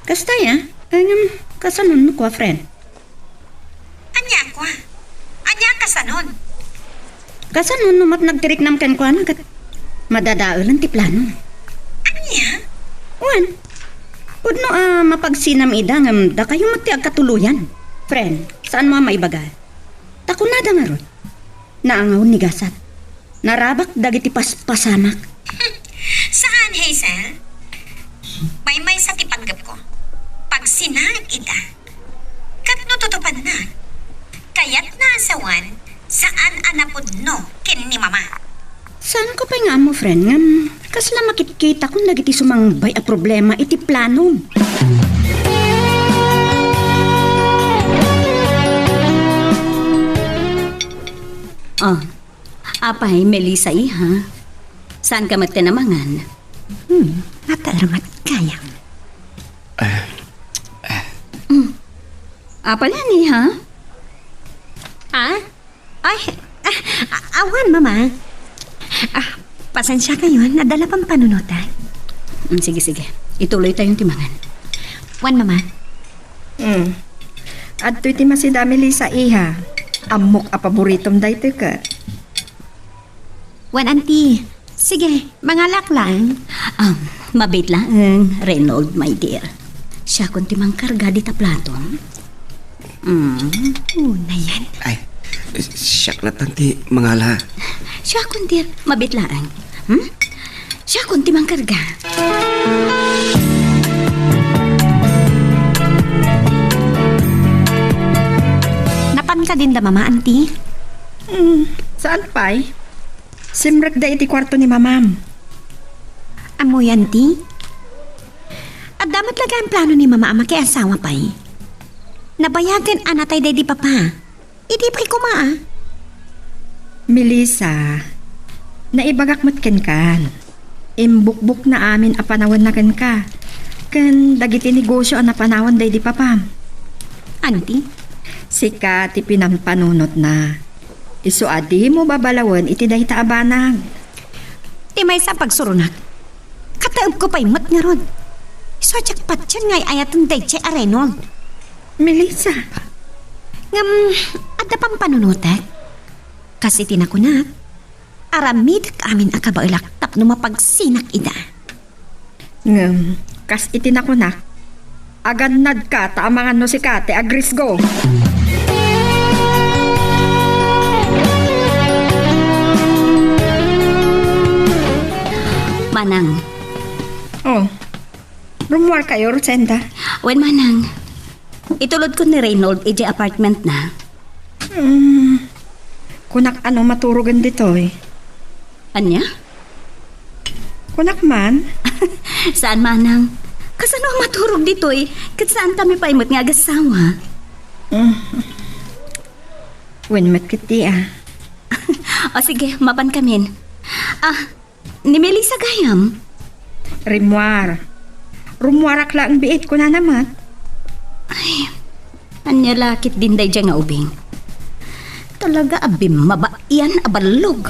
Kasta aya? Ay, ngem, kasanon no kua, friend? Ania a kua? Ania a kasanon? Kasanon no matnag ti riknam kenkuana ket madadaelen ti plano? Ania? Wen, pudno a mapagsinam ida ngem dakayo met ti agkatuloyan. Friend, saanmo a maibaga? Ta kunada ngarud, naangaw ni gasat. Narabak dagiti paspasamak. Saan, Hazel? Maymaysa ti panggepko. Pagsinag ida. Ket no tutupanna, kayatna a sawen, saan a napudno ken ni Mama. Saanko pay nga ammo, friend, ngem kasla makitkitakon dagiti sumangbay a problema iti planom. Ah, apay, Melissa, iha? Saanka met ti namangan? Hmm, mataer met gayam. Ah, ah. Hmm. Apay, iha? Ah? Ay, ah, a-, awan, Mama. Ah, pasensiakayon, adda la pampanunotak. Mm, sige, sige. Ituloytayon ti mangan. Wen, Mama. Mm. Adtoy ti masida, Melissa, iha. Ammok a paboritom daytoy ket. Wen, Auntie. Sige, mangalak laeng. Um, mabiit laeng, Reynold, my dear. Siakon ti mangkarga dita plato. Mm. Una yan. Ay, siak latta ti mangala. Siakon, dear. Mabiit laeng. Hmm? Siakon ti mangkarga. Napan kadin da, Mama, Auntie? Hmm, saan pay? Simrekda iti kuarto ni Mamam. Ammoyo, Auntie? Adda met la gayam plano ni Mama a makiasawa pay. Nabayagen a natay daydi Papa. Idi pay koma, a? Melissa, naibagak met kenkan. Imbukbokna amin a panawenna kenka, ken dagiti negosio a napanawen daydi Papam. Auntie? Sika ti pinampanunotna. Isu a dimo babalawen iti dayta a banag. Ti maysa a pagsuronak, kataebko pay met ngarud. Isu a diak patien nga ay-ayaten daydiay a Reynold. Melissa. Ngem, adda pampanunotek? Kas iti nakunak, aramidek amin a kabaelak tapno mapagsinak ida. Ngem, kas iti nakunak, agannadka ta amangan no sika ti agrisgo. Manang. Oh, rummuarkayo, Rosenda? Wen, Manang. Itulodko ni Reynold idiay apartmentna. Hmm. Kunak a no maturogen ditoy. Ania? Kunak man. Saan, Manang. Kasano a maturog ditoy? Ket saankami pay met nga agassawa. Mm. Wen met ketdi, a. O sige, mapankamin. Ah, ni Melissa gayam? Rimmuar. Rummuarak laeng biit, kunana met. Ay, ania la ketdin daydiay nga ubing? Talaga a bimmabaian a ballog.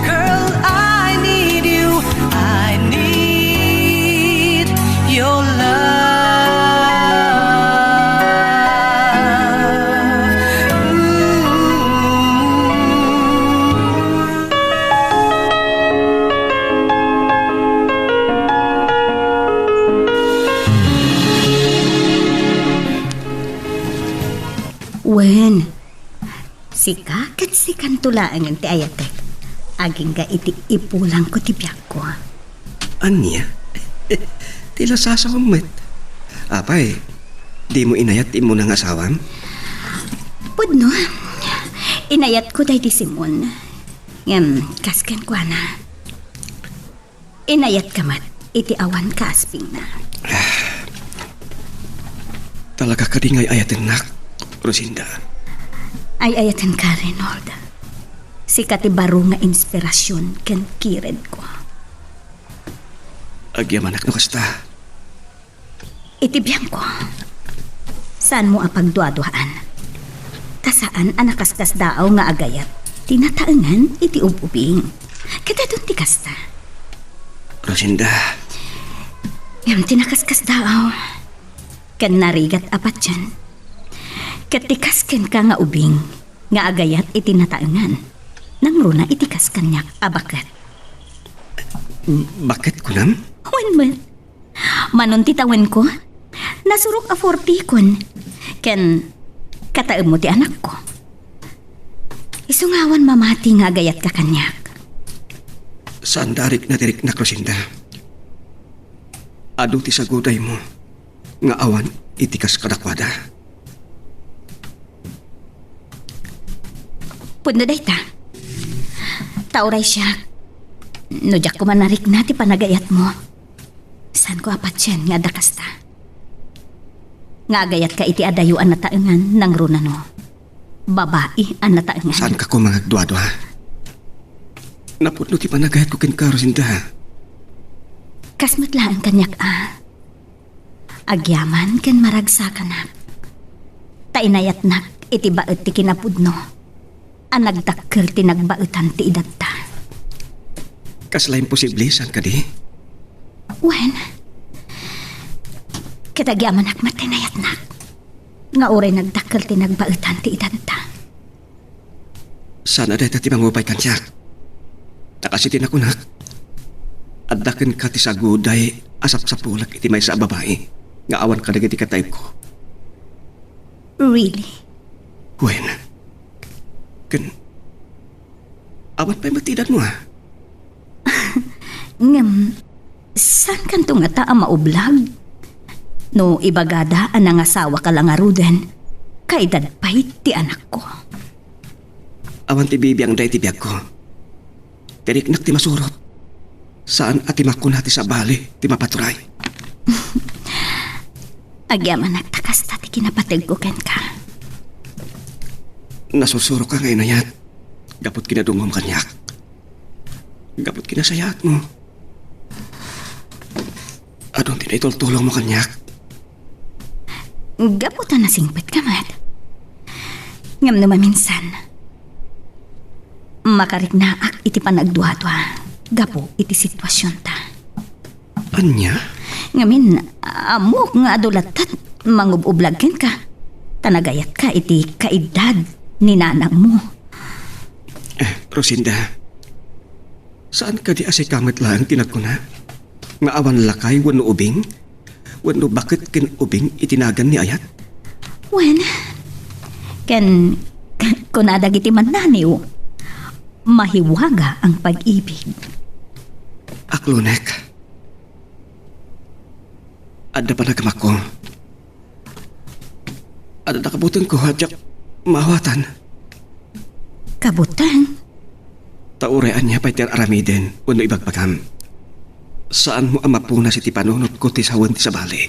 Girl, I need you. I need your love. Ooh. Wen, sika ket sikanto laengen ti ayatek. Agingga iti ipulangko ti biagko. Ania? Ti lasasawem met. Apay, dimo inayat ti immuna nga asawam? Pudno. Inayatko daydi Simon. Ngem, kas kenkuana, inayatka met iti awan kaaspingna. Talaga kadi nga ay-ayatennak, Lucinda? Ay-ayatenka, Reynold. Sika ti baro nga inspirasion ken kiredko. Agyamanak no kasta. Iti biangko, saanmo a pagduaduaan. Ta saan a nakaskasdaaw nga agayat ti nataengan iti ub-ubing. Ket adun ti kasta. Lucinda. Ngem ti nakaskasdaaw ken narigat a patien, ket ti kas kenka nga ubing nga agayat iti nataengan, nangruna iti kas kaniak a baket. Baket kunam? Wen met, manon ti tawenko, nasurok a fortikon, ken kataemmo ti anakko. Isu nga awan mamati nga agayatka kaniak. Saan da a rikna ti riknak, Lucinda. Adu ti sagudaymo nga awan iti kas kadakuada. Pudno dayta. Ta uray siak, no diak koma narikna ti panagayatmo, saanko a patien nga adda kasta. Nga agayatka iti adayo a nataengan nangruna no babai a nataengan. Saanka koma nga agduadua. Napudno ti panagayatko kenka, Lucinda. Kas met laeng kaniak a. Agyaman ken maragsakanak. Ta inayatnak iti baet ti kinapudno a nagdakkel ti nagbaetan ti edadta. Kasla imposible, saan kadi? Wen, ket agyamanak met ti inayatnak nga uray nagdakkel ti nagbaetan ti edadta. Saan a dayta ti mangupay kaniak. Ta kas iti nakunak, adda kenka ti saguday a sapsapulek iti maysa a babai nga awan kadagiti kataebko. Really? Wen, ken awan pay met ti edadmo, a? Ngem, saankanto ngata a maublag? No ibagada a nangasawaka la ngaruden, kaedad pay ti anakko. Awan ti bibiangda iti biagko. Ti riknak ti masurot. Saan a ti makuna ti sabali ti mapaturay. Agyamanak ta kasta ti kinapategko kenka. Nasursuroka nga inayat gapu ti kinadungom kaniak. Gapu ti kinasayaatmo. Adun ti naitultulongmo kaniak. Gapu ta nasingpetka met. Ngem no maminsan, makariknaak iti panagduadua gapu iti situasionta. Ania? Ngamin, ammok nga adu latta ti mangub-ublag kenka. Ta nagayatka iti kaeddad ni nanangmo. Eh, Rosinda, saan kadi a sika met laeng ti nagkuna nga awan lakay wenno ubing? Wenno baket ken ubing iti nagan ni ayat? Wen, ken kuna dagiti mannaniw, mahiwaga ang pag-ibig. Aklonek, adda panagmako. Adda kabutengko a diak maawatan. Kabuteng? Ta uray ania pay ti ar-aramiden wenno ibagbagam, saanmo a mapunas iti panunotko ti sawen ti sabali.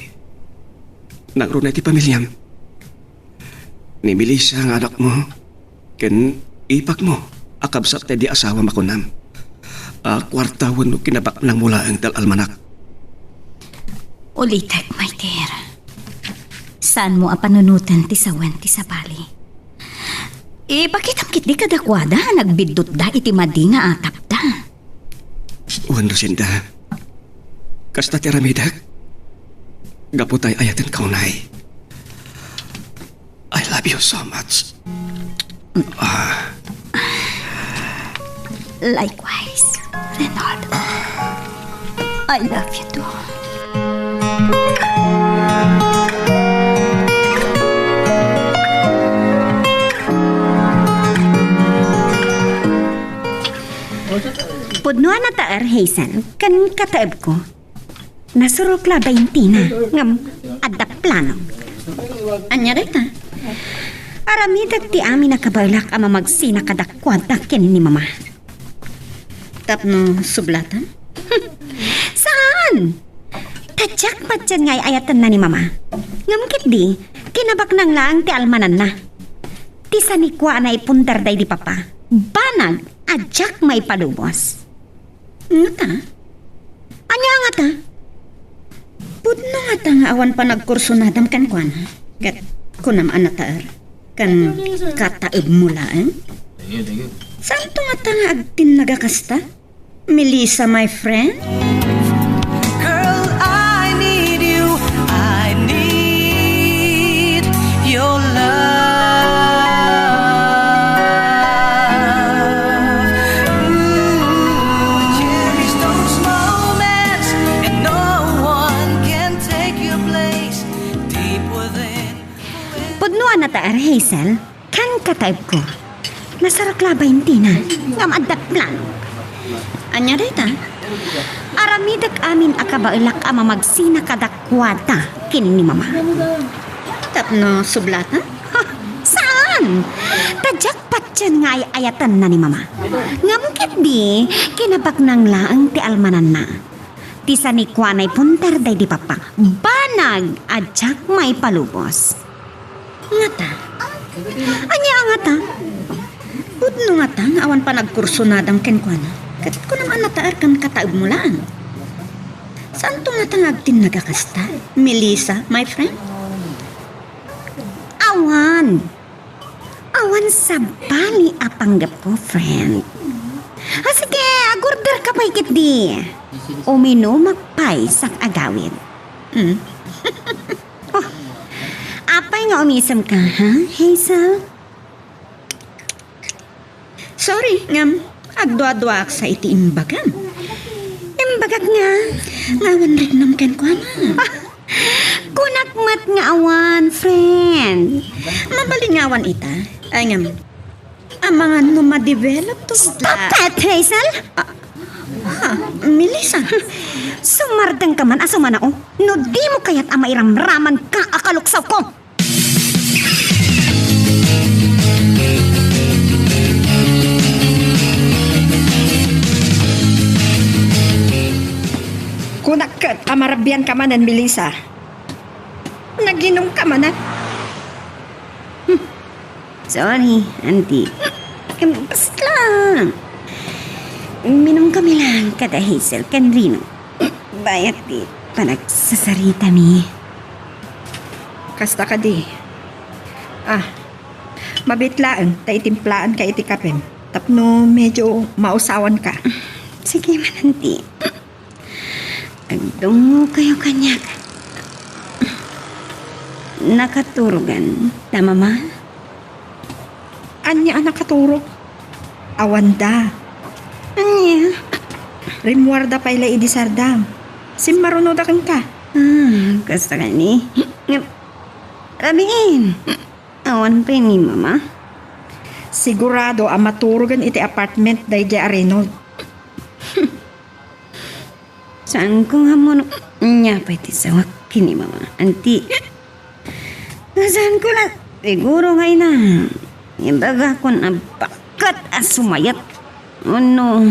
Nangruna iti pamiliam. Ni Melissa nga anakmo ken ipakmo a kabsat daydi asawa makunam a kuarta wenno kinabaknangmo laeng ti al-almanak. Ulitek, Maider. Saanmo a panunoten ti sawen ti sabali. Ipakitam ketdi kadakuada a nagbiddutda iti madi nga atapda. Wen, Lucinda, kasta ti aramidek gapu ta ay-ayatenka unay. I love you so much. Ah. Likewise, Reynold. I love you too. Pudno a nataer, Hazel, ken kataebko. Nasurok la baintina, ngem adda plano. Ania dayta? Aramidek ti amin a kabaelak a mamagsina kadakuada ken ni Mama. Tapno sublatan? Saan? Ta diak patien nga ay-ayatenna ni Mama. Ngem ketdi, kinabaknang laeng ti almananna. Ti sanikua a naipundar daydi Papa, banag a diak maipalubos. Ngata? Ania ngata? Pudno ngata nga awan panagkursonadam kenkuana? Ket kunam a nataer ken kataebmo laeng? Saanto ngata nga agtinnag a kasta? Melissa, my friend? Girl, I need you. I need your love. Ooh, cherish those moments and no No a nataer, Hazel, ken kataebko. Nasarok labayen tina, ngem adda plano. Ania dayta? Aramidek amin a kabaelak a mamagsina kadakuada ken ni Mama. Tapno sublatan? Ha, saan? Ta diak patien nga ay-ayatenna ni Mama. Ngem ketdi, kinabaknang laeng ti almananna. Ti sanikuanay punter daydi Papa, banag a diak maipalubos. Ngata? Ania a ngata? Pudno ngata nga awan panagkursunadam kenkuana? Ket kunam a nataer ken kataebmo laeng. Saanto ngata nga agtinnag a kasta, Melissa, my friend? Awan. Awan sabali a panggepko, friend. Ah, sige, agorder ka pay ketdi. Uminumak pay sa agawid. Hmm? Oh, apay nga umisemka, ha, Hazel? Sorry, ngem agduaduaak sa iti imbagam. Imbagak nga, nga awan riknam kenkuana. Kunak met nga awan, friend. Mabalin nga awan ita. Ay, ngem, amangan no ma-develop to. Stop it, Hazel! Ah, ha, Melissa. Sumardengka man a sumanao. No dimo kayat a mairamramanka a kaluksawko. Kunak ket a marabianka manen, Melissa. Naginumka manen. Hmm. Sorry, Auntie. Em, basta lang. Minum kami lang kada Hazel ken Rino. Bayat ti panagsasaritami. Kasta kadi. Ah, mabiit laeng ta itimplaanka iti kapem tapno medyo mausawanka. Sige man, Auntie. Agdungngokayo kaniak. Nakaturogan ta, Mama? Ania a nakaturog? Awanda. Ania? Rimmuarda pay la idi sardam. Simmarunoda kenka. Ah, kasta kani. Rabiin. Awan pay ni Mama. Sigurado a maturogen iti apartment daydiay a Reynold. Saanko nga ammo no ania pay ti sawak ken ni Mama, Auntie. Saanko la siguro nga ina. Ibagakon a bakkat a sumayat. Ono.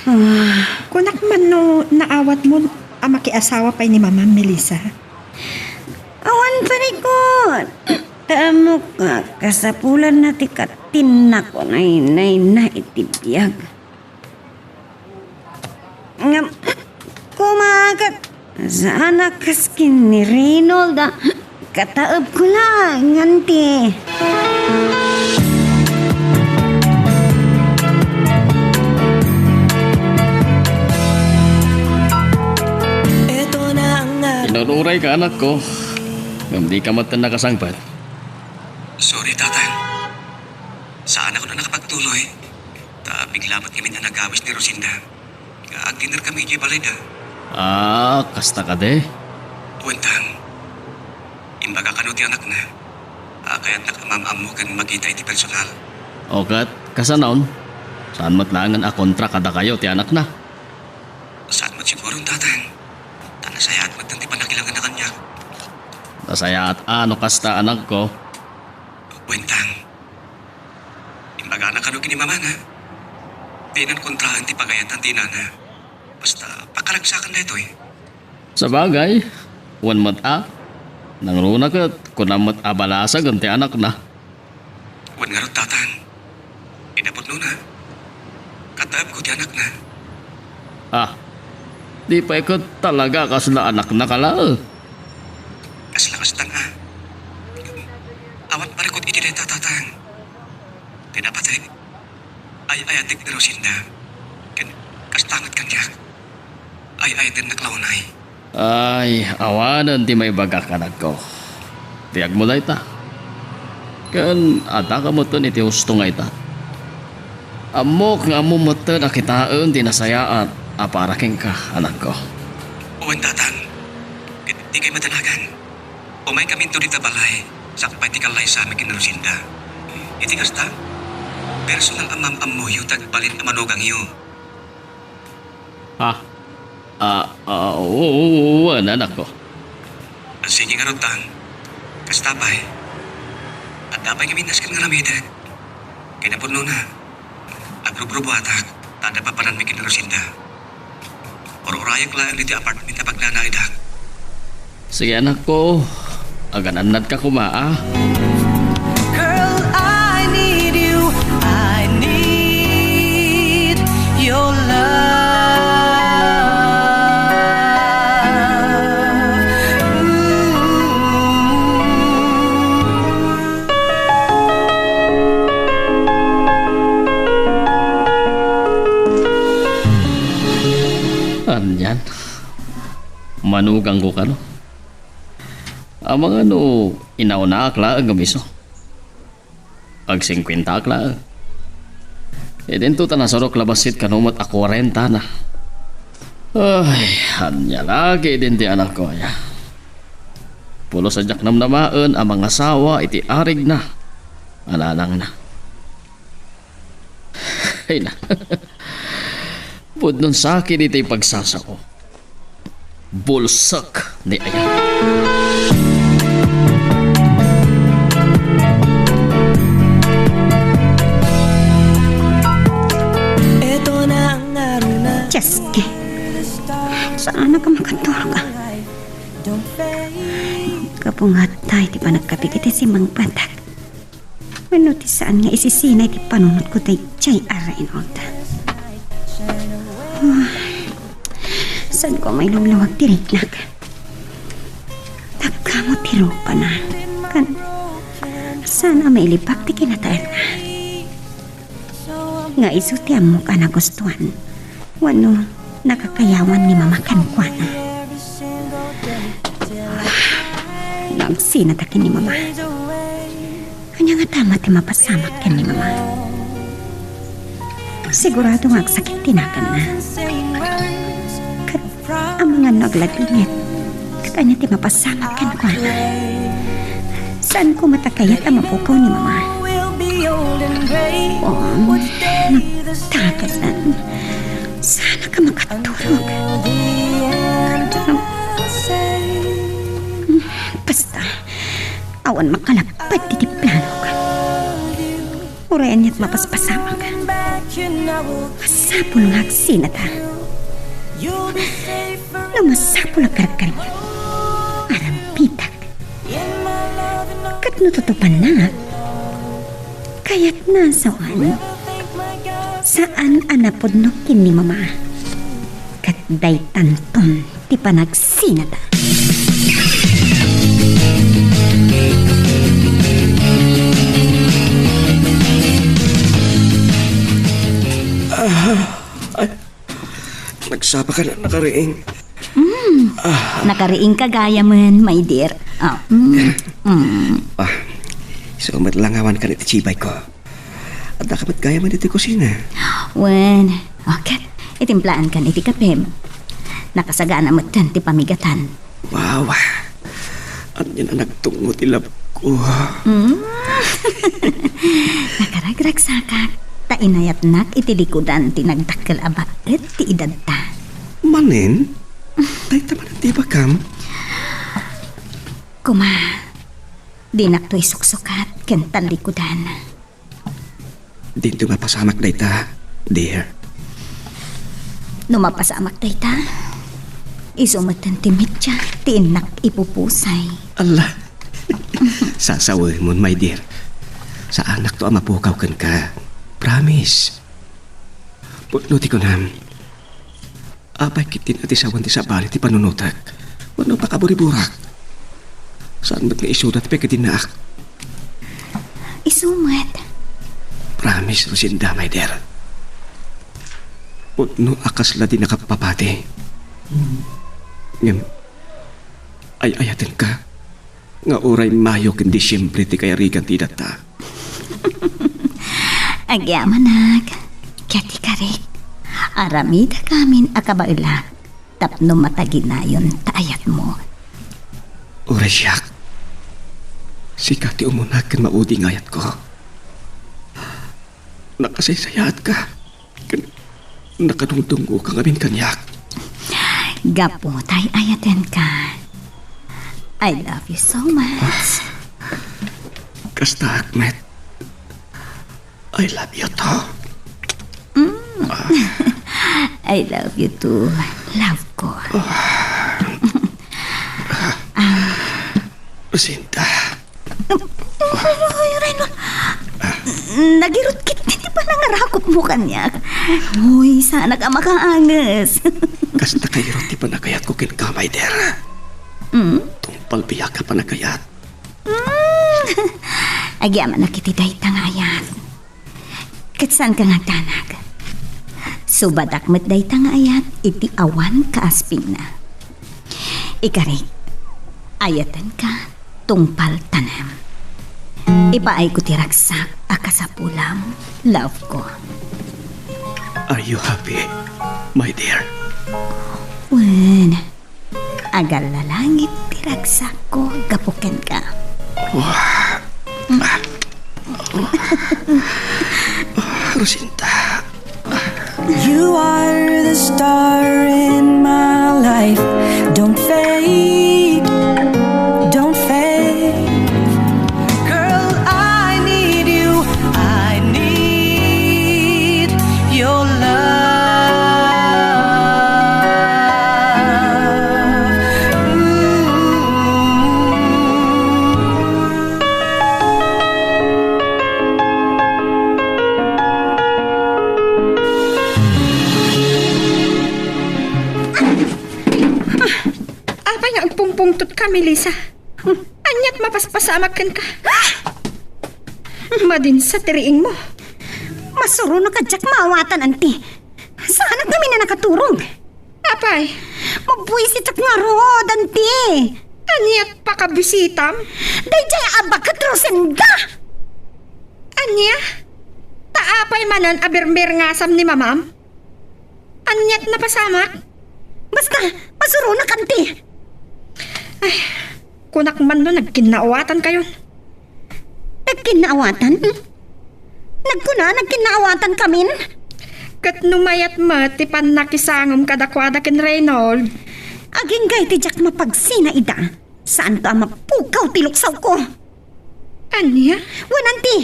Ah. Kunak man no naawatmo a makiasawa pay ni Mama, Melissa? Awan panikot. Ta ammok nga kasapulanna ti katinnako naynayna iti biag. Ngem, kumakat, saan a kas ken ni Reynold a kataebko laeng, Auntie. Inururay ka, anakko. Ngem di ka met nakasangpet. Sorry, Tatang. Saanak a nakapagtuloy. Ta bigla met ngamin a nagawis ni Rosinda. Nga agdinner kami idiay balayda. Ah, kasta kadi? Wen, Tang. Imbaga kano ti anakna a kayatnak a maam-ammo ken makita iti personal. O ket, kasano? Saan met laengen a kontra kadakayo ti anakna? Saan met siguro, Tatang. Ta nasayaat met ti pannakilangenna kaniak. Nasayaat a no kasta, anakko. Wen, Tang. Imbagana kano ken ni Mama nga dinan kontraen ti pagayatan ti inana. Basta pakaragsakan daytoy. Sabagay, wen met a. Nangruna ket kunam met a balasagen ti anakna. Wen ngarud, Tatang. Inapudnona, kataebko ti anakna. Ah, di pay ket talaga kasla anakna ka laeng. Kasla kasta nga. Awan parikut iti dayta, Tatang. Ti napateg, ay-ayatek ni Rosinda. Ken kasta met kaniak. Ay-ayatennak la unay. Ay, awanen ti maibagak, anakko. Biagmo dayta. Ken adda ka metten iti husto nga ita. Ammok nga ammom metten a kitaen ti nasayaat a para kenka, anakko. Wen, Tatang. Ket dikay madanagan. Umaykaminto dita balay. Sakbay ti kallaysami ken ni Lucinda. Iti kasta, personal a maam-ammoyo ti agbalin a manugangyo. Ha? Ah, ah, oo, oo, wen, anakko. Ah, sige ngarud, Tang. Kasta pay. Adda pay ngamin nasken nga aramidek. Kinapudnona, agrubrubuatak, ta adda papananmi ken ni Lucinda. Ur-urayak laeng ditoy apartment a pagnanaedak. Sige, anakko. Aganannadka koma, a. Girl, I need you. I need your love. Ooh. Anian? Manugangko kano? Amangan no inaunaak laeng ngem isu. Agsingkuentaak laeng. Idinto ta nasurok la bassit kano met a kuarenta na. Ay, ania la ketdin ti anakko aya. Pulos a diak namnamaen a mangasawa iti arigna a nanangna. Ay na. Pudnon sakit iti pagsasao. Bulsek ni aya. Dios ko. Saan ka makatulog, a? Kapungat tayo ti panagkapigit iti simmangpatak. Wenno ti saan nga isisina iti panunotko daydiay a Reynold. Ah, saanko a mailungluag ti riknak. Nagkamot ti rupana. Ken saan a mailibak ti kinataenna. Nga isu ti ammok a nagustuan wenno nakakayawan ni Mama kenkuana. Nagsinata ken ni Mama. Ania ngata met ti mapasamak ken ni Mama? Sigurado nga agsakit ti naganna. Ket amangan no agladingit, ket ania ti mapasamak kenkuana? Saanko met a kayat a mapukaw ni Mama. Wen, nagtagasan. Saan ka makatulog? Basta, awan makalapad iti planok. Uray aniat mapaspasamak. Masapul nga agsinata. No masapul a karkarigak, arambitak. Ket no tutupannak, kayatna a sawen, saan a napudno ken ni Mama. Ket daytanton ti panagsinata. Ah, ay, nagsapa ka na, nakariing. Mm, nakariing ka gayamen, my dear. Ah, mm, mm. Ah, isu met la nga awan ka iti sibay ko. Adda ka met gayamen iti kusina. Wen, o ket, itimplaankan iti kapem. Nakasagana metten ti pamigatan. Wow! Ania a nagtungngo ti labko. Mm. Nakaragragsakak, ta inayatnak iti likudan ti nagdakkel a baet ti edadta. Manen? Dayta manen ti ibagam? Kuma, dinak to isuksukat ken tallikudan. Dinto mapasamak dayta, dear. No mapasamak dayta, isu metten ti media ti innak ipupusay. Alla! Sasawemon, my dear. Saanak to a mapukaw kenka. Promise. Pudno ti kunam. Apay ketdin a ti sawen ti sabali ti panunotek wenno pakaburiburak? Saan met nga isuda ti pagidinaak? Isu met. Promise, Lucinda, my dear. Pudno a kasla di nakapapati. Ngem, ay-ayatenka nga uray Mayo ken Disiembre ti kayarigan ti edatta. Agyamanak, ket ikarik, aramidek amin a kabaelak tapno mataginayon ta ayatmo. Uray siak, Sika ti umuna ken maudi nga ayatko. Nakasaysayaatka ken nakadungdungngoka ngamin kaniak. Gapu ta ay-ayatenka. I love you so much. Kasta, Ahmed. I love you too. Mm. I love you too, love ko. Lucinda. Uy, Reno. Nagirot ketdi ti panangarakopmo kaniak. Uy, saanak a makaanges. Kasta kairot ti panagayatko kenka, my dear. Mm? Tungpal biag a panagayat. Mm. Agyamanak iti dayta nga ayat. Ket saanka nga agdanag. Subadak met dayta nga ayat iti awan kaaspingna. Ikarik, ayatenka tungpal tanem. Ipaayko ti ragsak a kasapulam, love ko. Are you happy, my dear? Wen, agallalangit ti ragsakko gapu kenka. Wah. Ah. Lucinda. You are the star in my life. Don't fade, don't fade. Girl, I need you. I need your love. Ooh. Apay nga agpungpungtotka, Melissa? Ania't mapaspasamak kenka? Madinsa ti riingmo. Masuronak a diak maawatan, anti. Saanak ngamin a nakaturog. Apay? Mabuisitak ngarud, anti. Ania't pakabisitam? Daydiay a baket, Rosenda! Ania? Ta apay manen a birmirngasam ni mamam? Ania't napasamak? Basta, masuronak, anti. Ay, kunak man no nagkinnaawatan kayon. Nagkinnaawatan? Hmm? Nagkuna, nagkinnaawatan kamin? Ket no mayat met ti pannakisangom kadakuada ken Reynold. Agingga iti diak mapagsina ida, saanto a mapukaw ti luksawko. Ania? Wen, anti,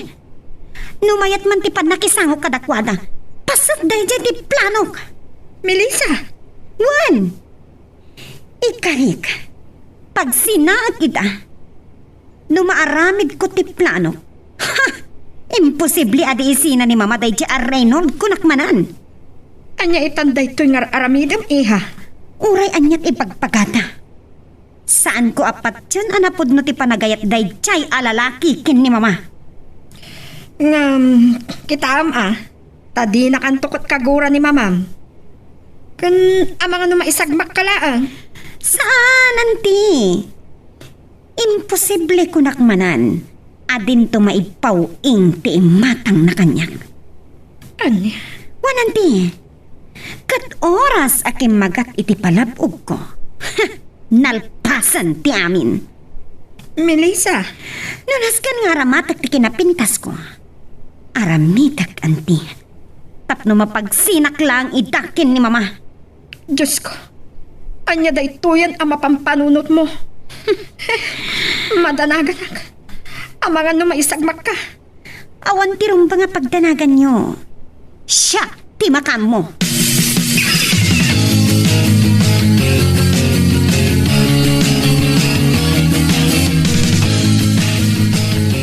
no mayat man ti pannakisangok kadakuada, paset daydiay ti planok. Melissa! Wen! Ikarik, pagsinaek ida. No maaramidko ti planok, ha! Imposible a di isina ni Mama daydiay a Reynold, kunak manen. Ania itan daytoy nga ar-aramidem, iha? Uray ania't ibagbaga da, saanko a patien a napudno ti panagayat daydiay a lalaki ken ni Mama. Ngem, kitaem a, ta dinakanto ket kagura ni Mamam. Ken amangan no maisagmakka laeng? Saan, anti. Imposible, kunak manen, a dinto maigpaw-ing ti imatangna kaniak. Ania? Wen, anti, ket oras a kimmagak iti palab-ogko, nalpasen ti amin. Melissa! No nasken nga aramatek ti kinapintasko, aramidek, anti, tapno mapagsinak laeng ida ken ni Mama. Diosko, ania daytoyen a mapampanunotmo? Madanaganak. Amangan no maisagmakka. Awan ti rumbeng a pagdanaganyo. Siak ti makaammo.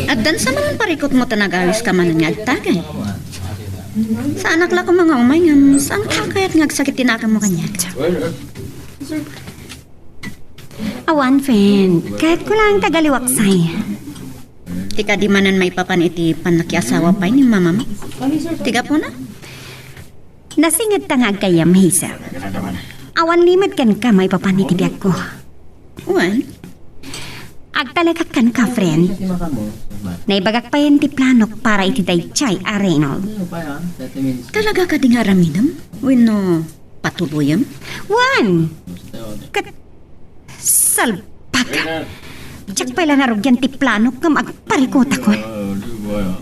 Addan sa manen parikutmo ta nagawiska manen nga agtagay. Saanak la koma nga umay ngem saanka a kayat nga agsakit ti nakemmo kaniak. Awan, friend. Kayatko laeng ti agaliwaksay. Ti kadi manen maipapan iti pannakiasawa pay ni mamam? Ti gapuna? Nasingedta nga aggayyem, Hazel. Awan limed kenka maipapan iti biagko. Wen? Agtalekak kenka, friend. Naibagak payen ti planok para iti daydiay a Reynold. Talaga kadi nga aramidem? Wenno patuloyem? Wen! Ket salbag. Diak pay la narugian ti planok ngem agparikutakon.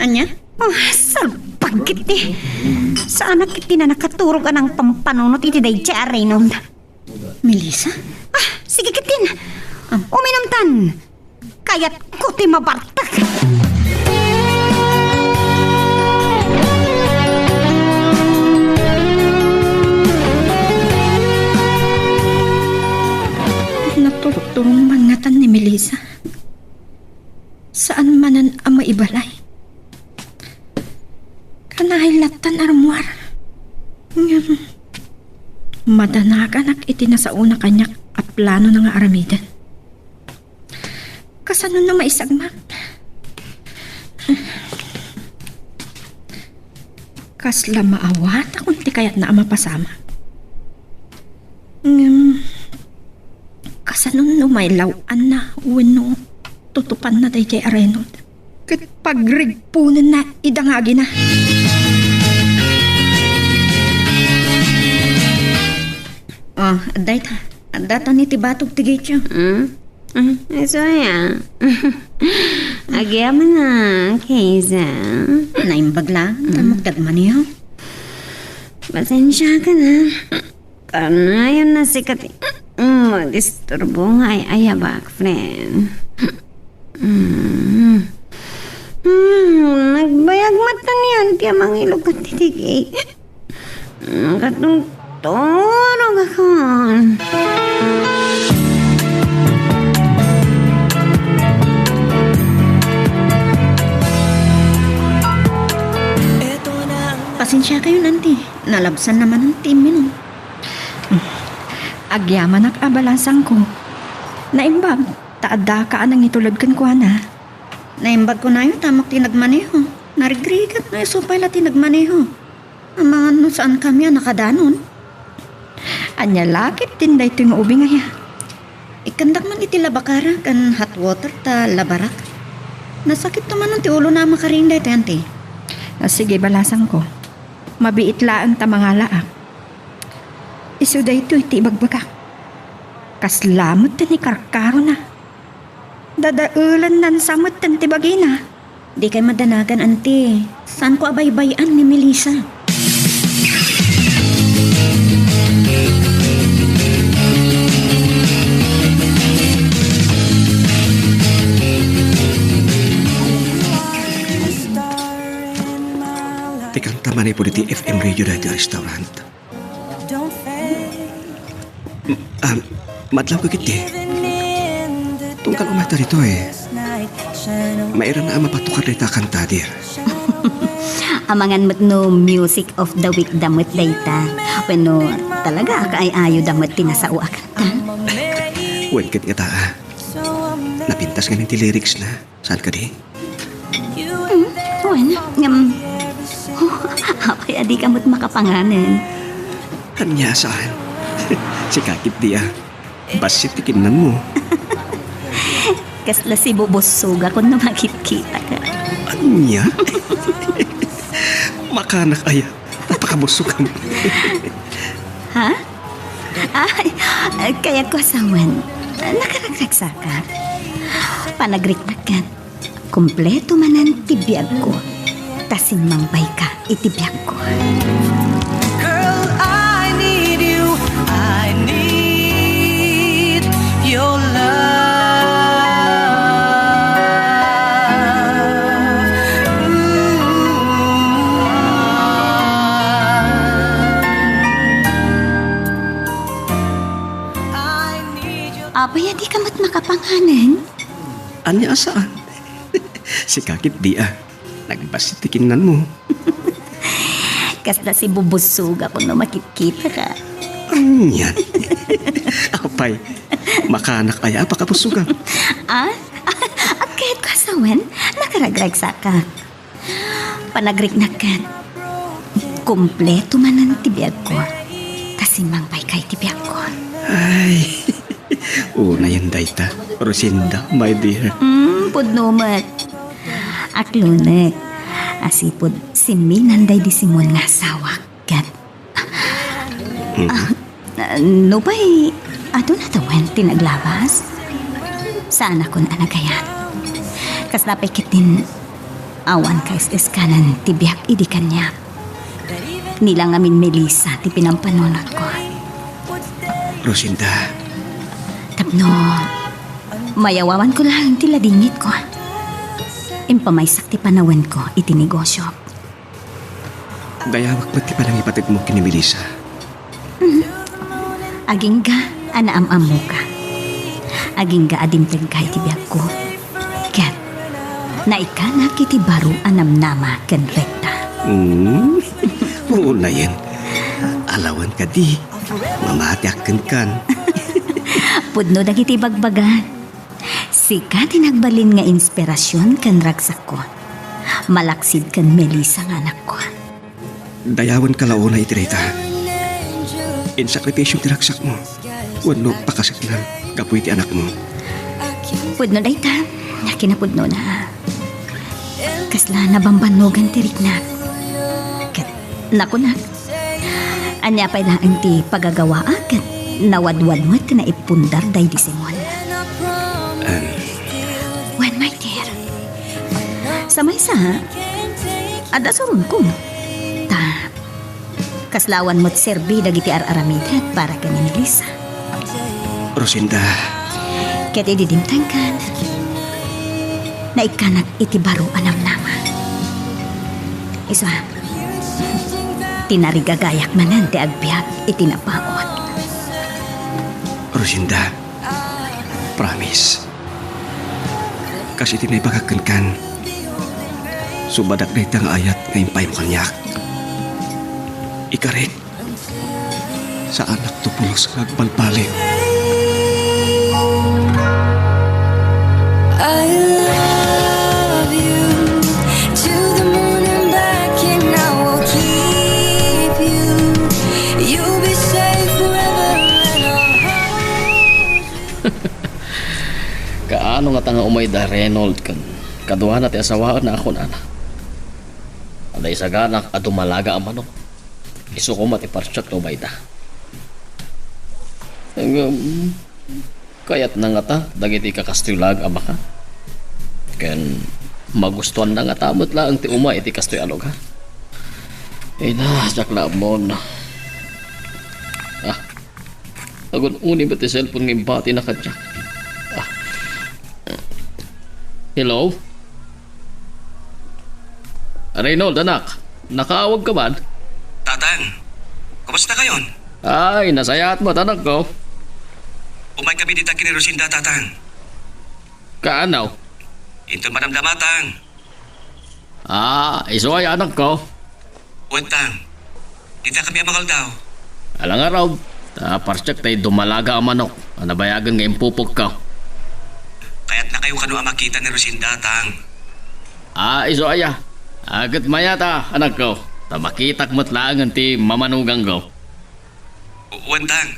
Ania? Oh, salbag iti. Saanak iti na nakaturog a nangpampanunot iti daydiay a Reynold. Melissa? Ah, sige ketdin. Ah. Uminumtan. Kayatko ti mabartek. Naturturong man ngatan ni Melissa. Saan manen a maibalay. Kanayon lattan a rummuar. Ngem, madanaganak iti nasaona kaniak a planona nga aramiden. Kasano no maisagmak? Kasla maawatakon ti kayatna a mapasamak. Ngem, kasano no mailaw-anna wenno tutupanna daydiay a Reynold ket pagrigpunenna ida nga agina? Oh, adda ita. Adda tani ti batog ti gitio. Hmm? Ah, isu aya. Agyamanak, Hazel. Naimbag laeng, mm, ta magdagmaniho. Pasensiakan, ha. Kanayon a sika ti, mm, madisturbo nga ay-ayabak, friend. Mm. Mm, nagbayag met ni Auntie a mangilog iti cake. Nakatungtungog akon. Pasensiakayon, Auntie. Nalabsan naman ti imminum. Agyamanak a balasangko. Naimbag, ta addaka a nangitulod kenkuana. Naimbag kunayo, tamok ti nagmaneho. Narigrigat no isu pay la ti nagmaneho. Amangan no saankami a nakadanon. Ania la ketdin daytoy nga ubing aya? Ikkandak man iti labakara ken hot water ta labarak. Nasakit to manen ti ulona a makaring daytoy, Auntie. Ah, sige, balasangko. Mabiit laeng ta mangalaak. Isu daytoy ti ibagbagak. Kasla met ti karkarona. Dadaelennan sa met ti bagina. Dikay madanagan, Auntie. Saanko a baybay-an ni Melissa. Ti kanta manipud iti F M radio daytoy a restaurant. Ah, madlaw ka ketdi. Tunggal umayta ditoy. Mairana a mapatukar dayta a kanta, dear. Amangan met no music of the week da met dayta. Wenno, talaga a kaay-ayo da met ti nasao a kanta? Wen ket ngata, ah. Napintas ngamin ti lyrics na. Saan kadi? Hmm, wen, ngem, apay a dika met makapanganen? Ania saan? Sika ketdi a. Bassit ti kinnanmo. Kasla sibubussogakon no makitkitaka. Ania? Makanak aya a pakabussogam? Ha? Ay, kayatko a sawen. Nakaragragsakak. Panagriknak ket, kompleto manen ti biagko. Ta simmangbayka iti biagko. Girl, I need you. I need your love. Ooh. Apay a dika met makapanganen? Ania a saan? Sika ketdi a. Nagbassit ti kinnanmo. Kasla sibubussogakon no makitkitaka. Ania? Apay, makanak aya a pakabussogam? Ah? Kayatko a sawen, nakaragragsakak. Panagriknak ket, kompleto manen ti biagko. Ta simmangbayka iti biagko. Ay, unayen dayta, Rosinda, my dear. Hmm, pudno met. Aklonek. Asipud simminan daydi Simon nga asawak. Ket, mhm, ah, no pay, aduna tawen ti naglabas? Saanakon a nagayat. Kasla pay ketdin awan kais-iskanan ti biag idi kaniak. Ni la ngamin Melissa ti pinampanunotko. Rosinda. Tapno mayawawanko laeng ti ladingitko. Impamaysak ti panawenko iti negosio. Dayawek met ti panangipategmo ken ni Melissa. Mhm. Agingga a naam-ammoka. Agingga a dimtengka iti biagko. Ket naikkanak iti baro a namnama ken rekta. Hmm? Unayen. Alawan kadi. Mamatiak kenkan. Pudno dagiti bagbaga. Sika ti nagbalin nga inspirasion ken ragsakko. Malaksid ken Melissa nga anakko. Dayawenka la unay iti dayta. Insakripisyo ti ragsakmo wenno pakaseknam gapu iti anakmo. Pudno dayta, kinapudnona. Kasla nabambannogan ti riknak. Ket nakunak, ania pay laeng ti pagagawaak ket nawadwad met ti naipundar daydi Simon. Em. Wen, my dear. Sa maysa, adda suronko. Ta, kasla awan met serbi dagiti ar-aramidek para ken ni Melissa. Rosinda. Ket idi dimtengkan, naikkanak iti baro a namnama. Isu a, tinarigagayak manen ti agbiag iti napaut. Rosinda, promise. Kas iti naibagak kenkan, subadak dayta nga ayat nga impaymo kaniak. Ikarik, saanakto pulos nga agbalbaliw. I love you to the moon and back, and I will keep you. You'll be safe forever, and I'll hold Kaano ngata nga umay da Reynold ken kaduana ti asawaenna a kunana? Adda isaganak a dumalaga a manok. Isu koma ti parsiak no umayda. Ngem, kayatna ngata dagiti kakastoy laeng a baka? Ken magustuanna ngata met laeng ti umay iti kastoy a lugar? Ina, diak la ammon. Ah, Agun-uni met ti cellphone nga imbatina kaniak. Ah. Hello? Reynold, anak, nakaawagka man? Tatang, kumusta kayon? Ay, nasayaat met, anakko. Umaykami dita ken ni Rosinda, Tatang. Kaano? Inton madamdama, Tang. Ah, isu aya, anakko? Wen, Tang. Dita kami a mangaldaw. Ala ngarud, ta parsiak tay dumalaga a manok a nabayagen nga impupogko. Kayatnakayo kano a makita ni Rosinda, Tang. Ah, isu aya. Ah, ket mayat, anakko, ta makitak met laengen ti mamanugangko. Wen, Tang.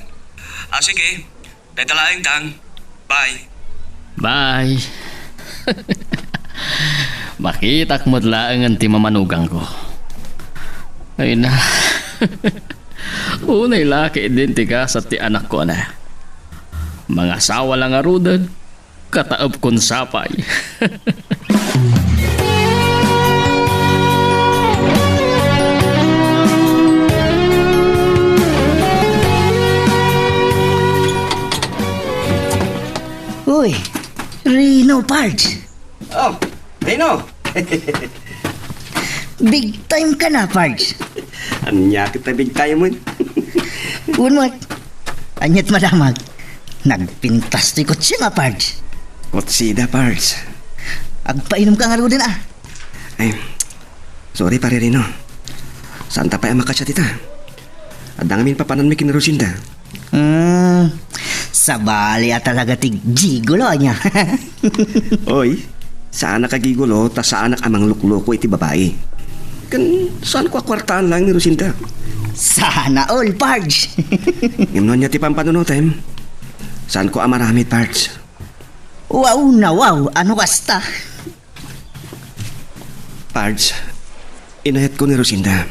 Ah, sige. Dayta laeng, Tang. Bye. Bye. Makitak met laengen ti mamanugangko. Ay na. Unay la ketdin ti gasat ti anakko, ana. Mangasawa la ngaruden. Kataepkon sapay. Uy, Rino, Pards. Oh, Rino. Big time ka na, Pards. Ania ket a big time-en? Wen met. Ania't madamag? Nagpintas ti kotse nga, Pards. Kotseda, Pards. Agpainumka ngaruden, a. Ay, sorry, Pare Rino. Saanta pay a makasiat ita. Adda ngamin papananmi ken ni Rosinda. Hmm, sabali a talaga ti gigolo, ania? Oy, saanak a gigolo ta saanak a manglukloko iti babai. Ken saanko a kuartaan laeng ni Rosinda. Sana all, Pards. Ngem no ania ti pampanunotem, saanko a maramid, Pards. Wow na wow, ano kasta? Pards, inayatko ni Rosinda.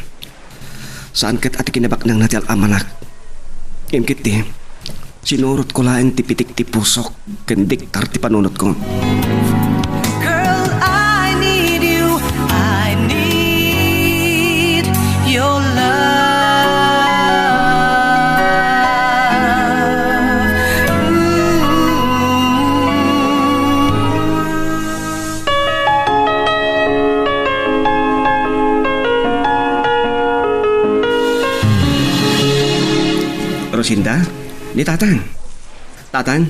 Saan ket a ti kinabaknangna ti al-amanak. Ngem ketdi, Sinurotko laeng ti pitik ti pusok ken diktar ti panunotko. Girl, I need you. I need your love. Rosinda, ni Tatang. Tatang,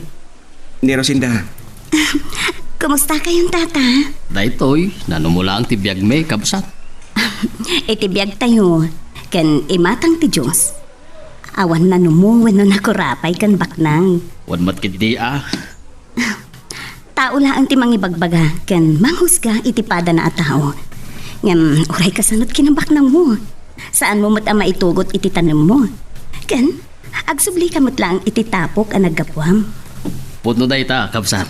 ni Rosinda. Kumusta kayon, Tata? Daytoy, nanumo laeng ti biagmi, kabsat. Iti biagtayo, ken imatang ti Dios, awan nanumo wenno nakurapay ken baknang. Wen met ketdi a. Tao laeng ti mangibagbaga ken manghusga iti padana a tao. Ngem uray kasano't kinabaknangmo, saanmo met a maitugot iti tanemmo. Ken agsublika met laeng iti tapok a naggapuam. Pudno dayta, kabsat.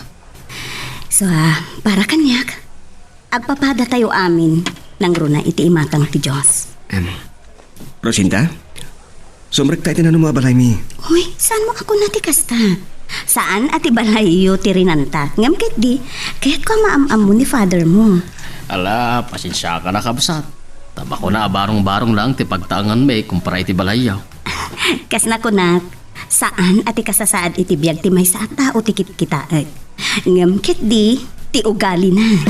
So, ah, para kaniak, agpapadatayo amin nangruna iti imatang ti Dios. Em, Rosinda, sumrekta iti nanumo a balaymi. Uy, saanmo a kuna ti kasta? Saan a ti balayyo ti rinanta, ngem ketdi, kayatko a maam-ammo ni father mo. Ala, pasensiakan a, kabsat. Ta bakuna a barong-barong laeng ti pagtaenganmi kumpara iti balayyo. Kas nakunak, saan a ti kasasaad iti biag ti maysa a tao ti kitkitaek. Ngem ketdi, ti ugalina.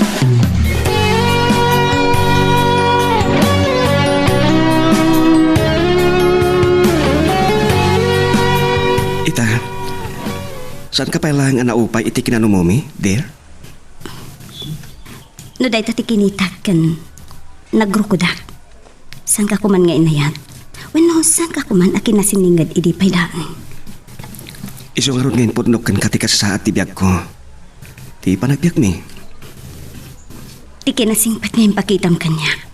Ita, saanka pay laeng a naupay iti kinanumomi, dear? No dayta ti kinitak ken nagrukodak, saanka koman nga inayat? Wenno saanka koman a kinasinninged idi pay laeng? Isu ngarud nga impudnok kenka ti kasasaad ti biagko, ti panagbiagmi. Ti kinasingpet nga impakitam kaniak,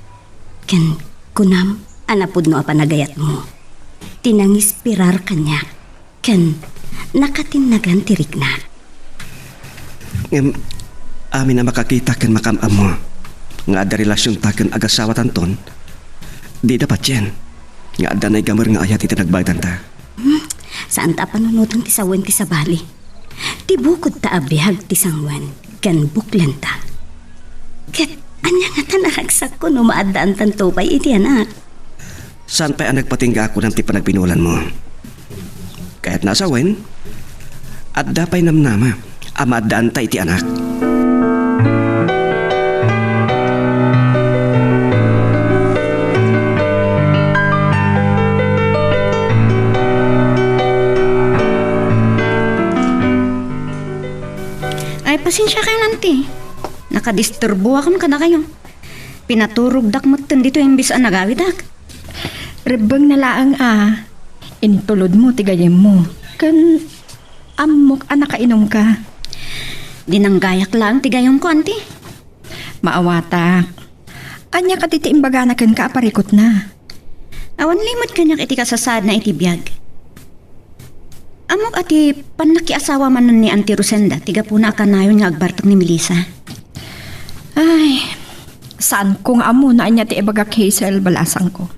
ken kunam a napudno a panagayatmo, ti nangispirar kaniak. Ken nakatinnagan ti rikna. Ngem amin a makakita ken makaam-ammo nga adda relasionta ken agasawatanton, dida patien nga adda naigamer nga ayat iti nagbaydanta. Hmm, saanta a panunoten ti sawen ti sabali. Ti bukodta a biag ti sanguen ken buklenta. Ket ania ngata naragsakko no maaddaantanto pay iti anak? Saan pay a nagpatingga a kunam ti panagbinulanmo? Kayatna a sawen, adda pay namnama a maaddaanta iti anak. Ay, pasensiakayon, Auntie. Nakadisturboakon kadakayo. Pinaturogdak metten ditoy imbes a nagawidak. Rebbengna laeng a intulodmo ti gayyemmo. Ken ammok a nakainumka. Dinanggayak laeng ti gayyemko, Auntie. Maawatak. Ania kadi ti imbagana kenka a parikutna? Awan limed kaniak iti kasasaadna iti biag. Ammok a ti pannakiasawa manen ni Auntie Rosenda ti gapuna a kanayon nga agbartek ni Melissa. Ay, saanko nga ammo no ania ti ibagak, Hazel, balasangko.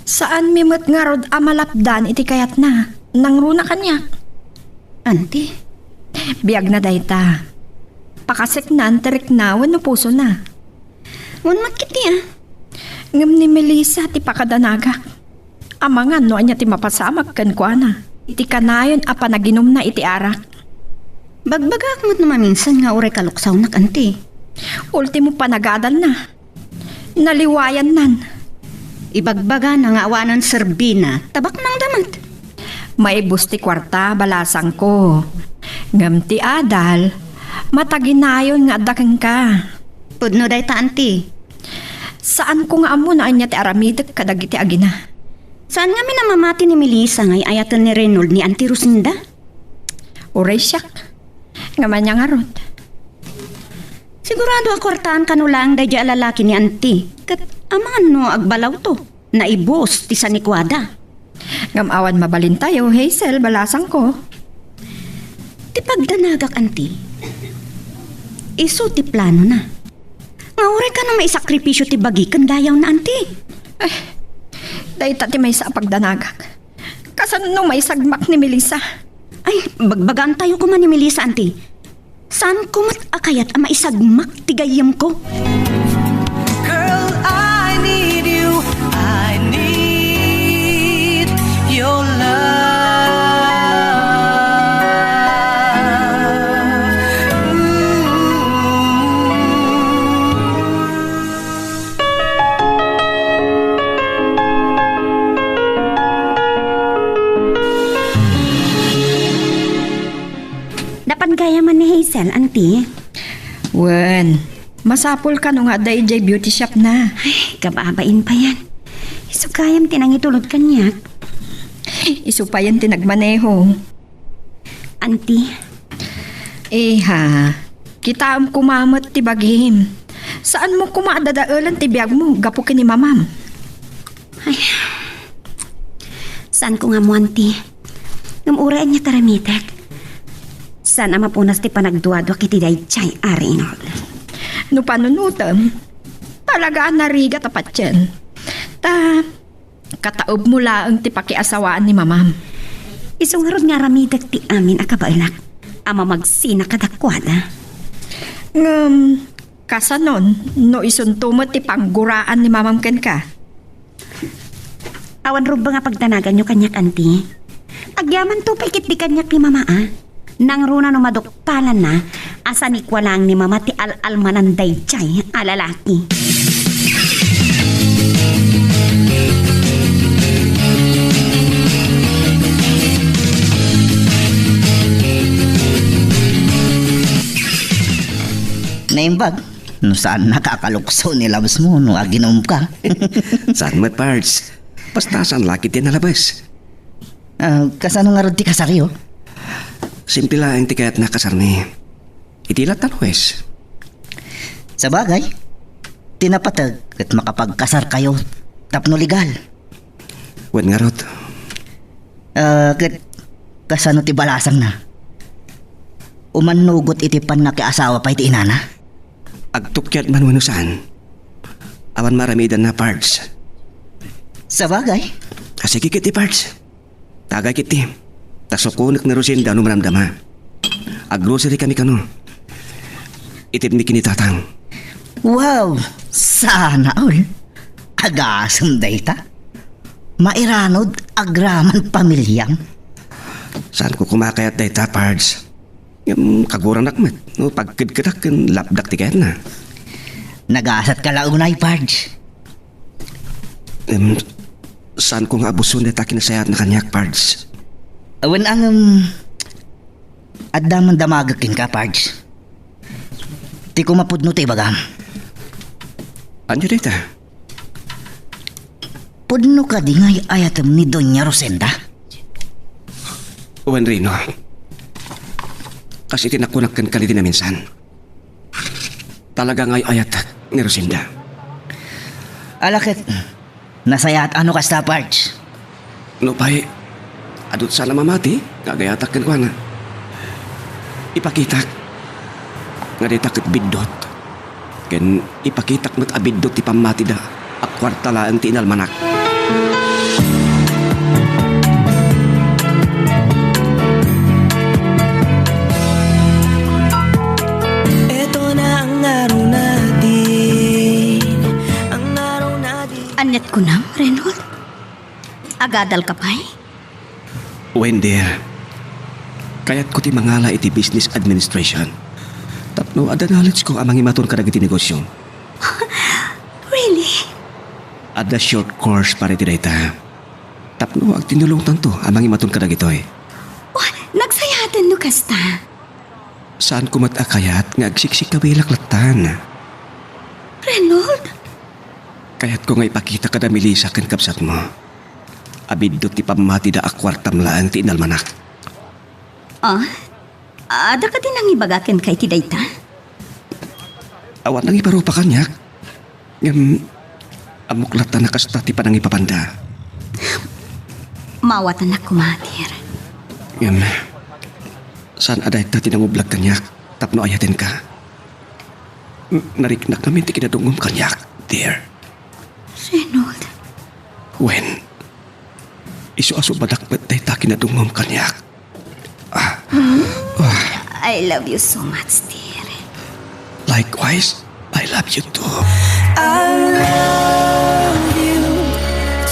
Saanmi met ngarud a malapdan iti kayatna. Nangruna kaniak. Auntie? Biagna dayta. Pakaseknan ti rikna wenno pusona. Wen met ketdi a. Ngem ni Melissa ti pakadanagak. Amangan no ania ti mapasamak kenkuana iti kanayon a panaginumna iti arak. Bagbagaak met no maminsan nga uray kaluksawnak, Auntie. Ultimo panagadalna. Naliwayannan. Ibagbagana nga awanen serbina, ta baknangda met. Maibus ti kuarta, balasangko. Ngem ti adal, mataginayon nga adda kenka. Pudno dayta, Auntie. Saanko nga ammo no ania ti aramidek kadagiti agina. Saan ngamin a mamati ni Melissa nga ay-ayaten ni Reynold ni Auntie Rosenda? Uray siak. Ngem ania ngarud? Sigurado a kuartaan kano laeng daydiay a lalaki ni Auntie. Ket amangan no agbalawto, naibus ti sanikuada. Ngem awan mabalintayo, Hazel, balasangko. Ti pagdanagak, Auntie, isu ti planona. Nga uray kano maisakripisio ti bagi ken dayawna, Auntie. Ay, dayta ti maysa a pagdanagak. Kasano no maisagmak ni Melissa? Ay, bagbagaantayo koma ni Melissa, Auntie. Saanko met a kayat a maisagmak ti gayyemko. Girl, I need you. I need your love. Ooh. Napan gayam man ni Hazel, Auntie? Wen, masapul kano nga adda idiay beauty shop na. Ay, kababain payen. Isu gayam ti nangitulod kaniak. Isu payen ti nagmaneho. Auntie. Iha, kitaem koma met ti bagim. Saanmo koma a dadaelen ti biagmo gapu ken ni mamam? Ay, saanko nga ammo, Auntie. Ngem uray ania ti aramidek, saan a mapunas ti panagduaduak iti daydiay a Reynold. No panunotem, talaga a narigat a patien. Ta, kataebmo laeng ti pakiasawaan ni mamam. Isu ngarud nga aramidek ti amin a kabaelak a mamagsina kadakuada. Ngem, kasanon no isunto met ti pangguraan ni mamam kenka? Awan rumbeng a pagdanaganyo kaniak, Auntie. Agyamanto pay ketdi kaniak ni Mama, a. Nangruna no maduktalanna a sanikua laeng ni Mama ti al-almanan daydiay a lalaki. Naimbag, no saan nakakalukso ni labesmo no aginumka. Saan met, Pards. Basta saan la ketdi a nalabes. Ah, kasano ngarud ti kasaryo? Simple laeng ti kayatna a kasarmi. Iti latta no huwes. Sabagay, ti napateg ket makapagkasarkayo tapno legal. Wen ngarud. Ah, ket kasano ti balasangna? Umannugot iti pannakiasawa pay ti inana? Agtukyat man wenno saan, awan maaramidanna, Pards. Sabagay. A, sige ketdi, Pards. Tagay ketdi. Ta sukonek ni Rosenda no maramdama. Ag-grocery kami kano. Itedmi ken ni Tatang. Wow! Sana all! Agasem dayta. Mairanod agraman pamiliam. Saanko koma a kayat dayta, Pards. Ngem kaguranak met no pagkedkedak ken lapdak ti kayatna. Nagasatka la unay, Pards. Em, saanko nga abuson dayta a kinasayaatna kaniak, Pards. Awan angem, adda man damagek kenka, Pards. Ti kumapudno ti ibagam. Ania dayta? Pudno kadi nga ay-ayatem ni Doña Rosenda? Wen, Reno. Kas iti nakunak kenka idi naminsan, talaga nga ay-ayatek ni Rosenda. Ala ket, nasayaat a no kasta, Pards. Nupay, adu ti saan a mamati nga agayatak kenkuana. Ipakitak nga dayta ket biddut. Ken ipakitak met a biddut ti pammatida a kuarta laeng ti inalmanak. Eto na ang araw natin, ang araw natin. Aniat kunam, Reynold? Agadal ka pay? Wen, dear. Kayatko ti mangala iti business administration. Tapno adda knowledge ko a mangimaton kadagiti negosyo. Really? Adda short course para iti dayta. Tapno agtinulongtanto a mangimaton kadagitoy. Oh, nagsayaaten no kasta. Saanko met a kayat nga agsiksikawilak lattan. Reynold? Kayatko nga ipakita kada Melissa ken kabsatmo a biddut ti pammatida a kuartam laeng ti inalmanak. Ah? Adda kadi nangibaga kenka iti dayta? Awan nangiparupa kaniak. Ngem, ammok latta a kasta ti panangipapanda. Maawatannak koma, dear. Ngem, saan a dayta ti nangublag kaniak tapno ayatenka? N-, nariknak ngamin ti kinadungngom kaniak, dear. Reynold. Wen, isu a subadak met dayta kinadungngom kaniak. I love you so much, dear. Likewise, I love you too. I love you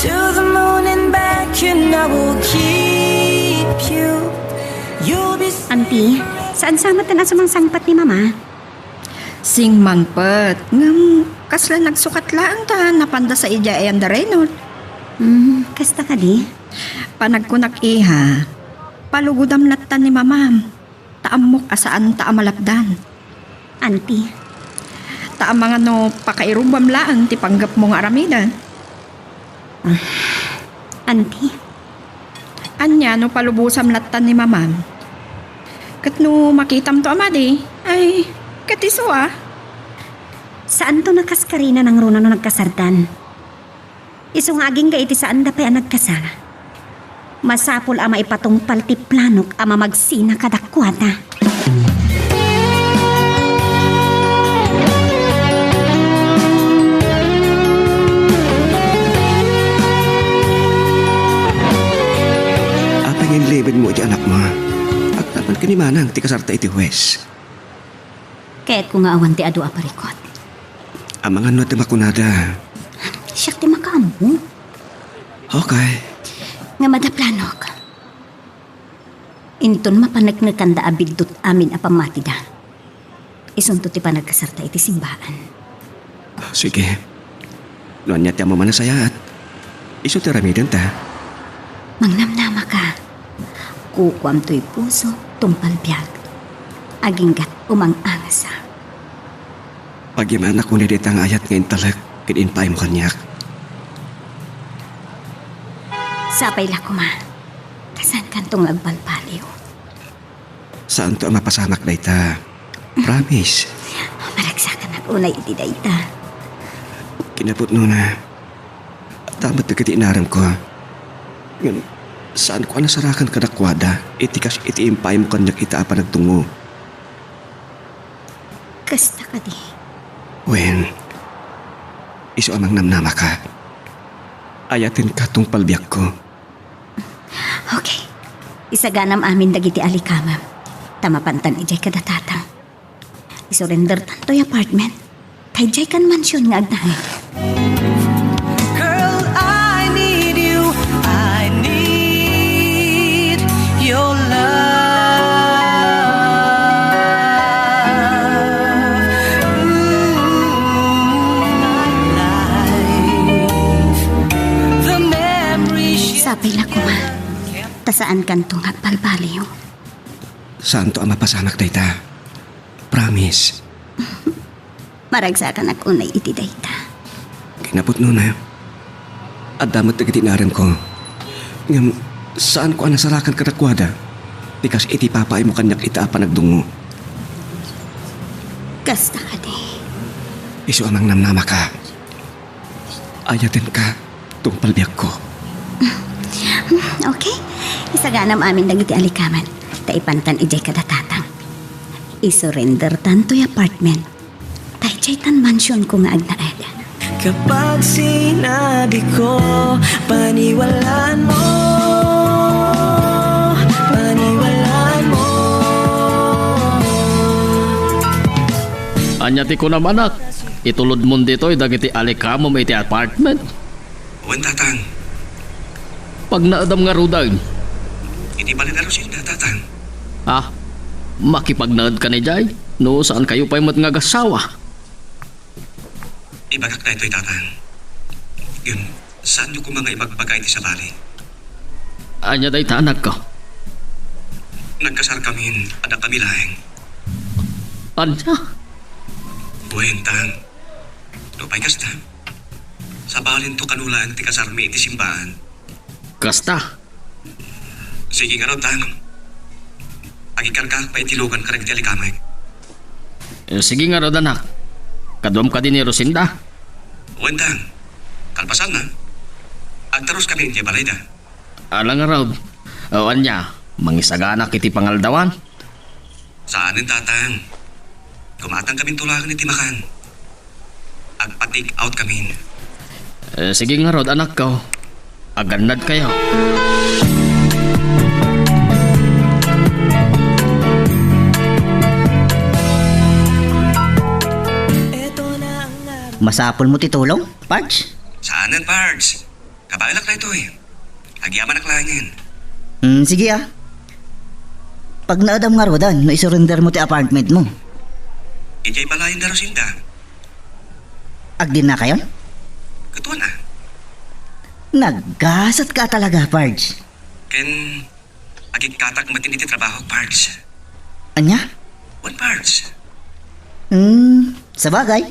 to the moon and back, and I will keep you. You'll be Auntie, saan sa matan a sumangsangpat ni Mama? Singmangpet. Ngem, kasla nagsukat laeng ta napanda sa idiay ayan da Reynold. Hmm, kasta kadi? Panagkunak, iha, palugodam latta ni Mamam. Ta ammok a saanta a malapdan. Auntie. Ta amangan no pakairubam laeng ti panggepmo nga aramiden. Ah, Auntie. Ania no palubosam latta ni Mamam? Ket no makitamto a madi, ay, ket isu a. Saanto nakaskarina nangruna no nagkasardan? Isu nga agingga iti saanda pay a nagkasar. Masapul a maipatungpal ti planok a mamagsina kadakuada. Apay nga inlebenmo iti anakmo? Agnapan ken ni Manang ti kasarta iti huwes. Kayatko nga awan ti adu a parikut. Amangan no ti makunada. Siak ti makaammo. Okay. Ngem adda planok. Inton mapaneknekanda a biddut amin a pammatida, isunto ti panagkasarta iti simbaan. Sige. No ania ti ammo man a sayaat, isu ti aramidenta. Mangnamnamaka. Kukuam toy puso, tungpal biag. Aginggat umang-angasa. Pagyamanak unay dayta nga ayat nga intalek ken impaaymo kaniak. Sapay la koma. Ta saankanto nga agbalbaliw. Saanto a mapasamak dayta. Promise. Maragsakanak unay iti dayta. Kinapudnona, adda met dagiti inaremko. Ngem, saanko a nasarakan kadakuada iti kas iti impaaymo kaniak ita a panagdungngo. Kasta kadi? Wen, isu a mangnamnamaka. Ayatenka tungpal biagko. Okay. Isaganam amin dagiti alikamem. Ta mapantan idiay kada tatang. Isurrendertan toy apartment. Ta idiay kan mansion nga agnaed. Girl, I need you. I need your love. Ooh, my life. The memory she Sapay la koma. Ta saankanto nga agbalbaliw. Saanto a mapasamak dayta. Promise. Maragsakanak unay iti dayta. Kinapudnona, adda met dagiti inaremko. Ngem, saanko a nasarakan kadakuada ti kas iti ipapaaymo kaniak ita a panagdungngo. Kasta kadi? Isu a mangnamnamaka. Ayatenka tungpal biagko. Okay. Isaganam amin dagiti alikamen. Ta ipantan idiay kada tatang. Isurrendertan toy apartment. Ta idiaytan mansionko nga agnaed. Kapag sinabi ko, paniwalaan mo, paniwalaan mo. Ania ti kunam, anak? Itulodmon ditoy dagiti alikamem iti apartment? Wen, Tatang. Pagnaedam ngaruden? Iti bali da Lucinda, Tatang. Ah, makipagnaedkan idiay? No saankayo pay met nga agassawa? Ibagak daytoy, Tatang. Ngem, saanyo koma nga ibagbaga iti sabali. Ania dayta, anakko? Nagkasarkamin, adda kami laeng. Ania? Wen, Tang. Nupay kasta, sabalinto kano laeng ti kasarmi iti simbaan. Kasta? Sige ngarud, Tang. Agikargaak pay iti lugan kadagiti alikamek. Eh, sige ngarud, anak. Kaduam kadi ni Lucinda? Wen, Tang. Kalpasanna, agtaruskami idiay balayda. Ala ngarud. O, ania, mangisaganak iti pangaldawan? Saanen, Tatang. Gumatangkaminto laeng iti makan. Agpa-take out kamin. Eh, sige ngarud, anakko. Agannadkayo. Masapulmo ti tulong, Pards? Saanen, Pards. Kabaelak daytoy. Agyamanak laengen. Hmm, sige, ah. Pagnaedam ngaruden no isurendermo ti apartmentmo. Idiay balayen da Rosinda. Agdinakayon? Katuan, ah. Naggasatka talaga, Pards. Ken agikkatak met iti trabaho, Pards. Ania? Wen, Pards. Hmm, sabagay.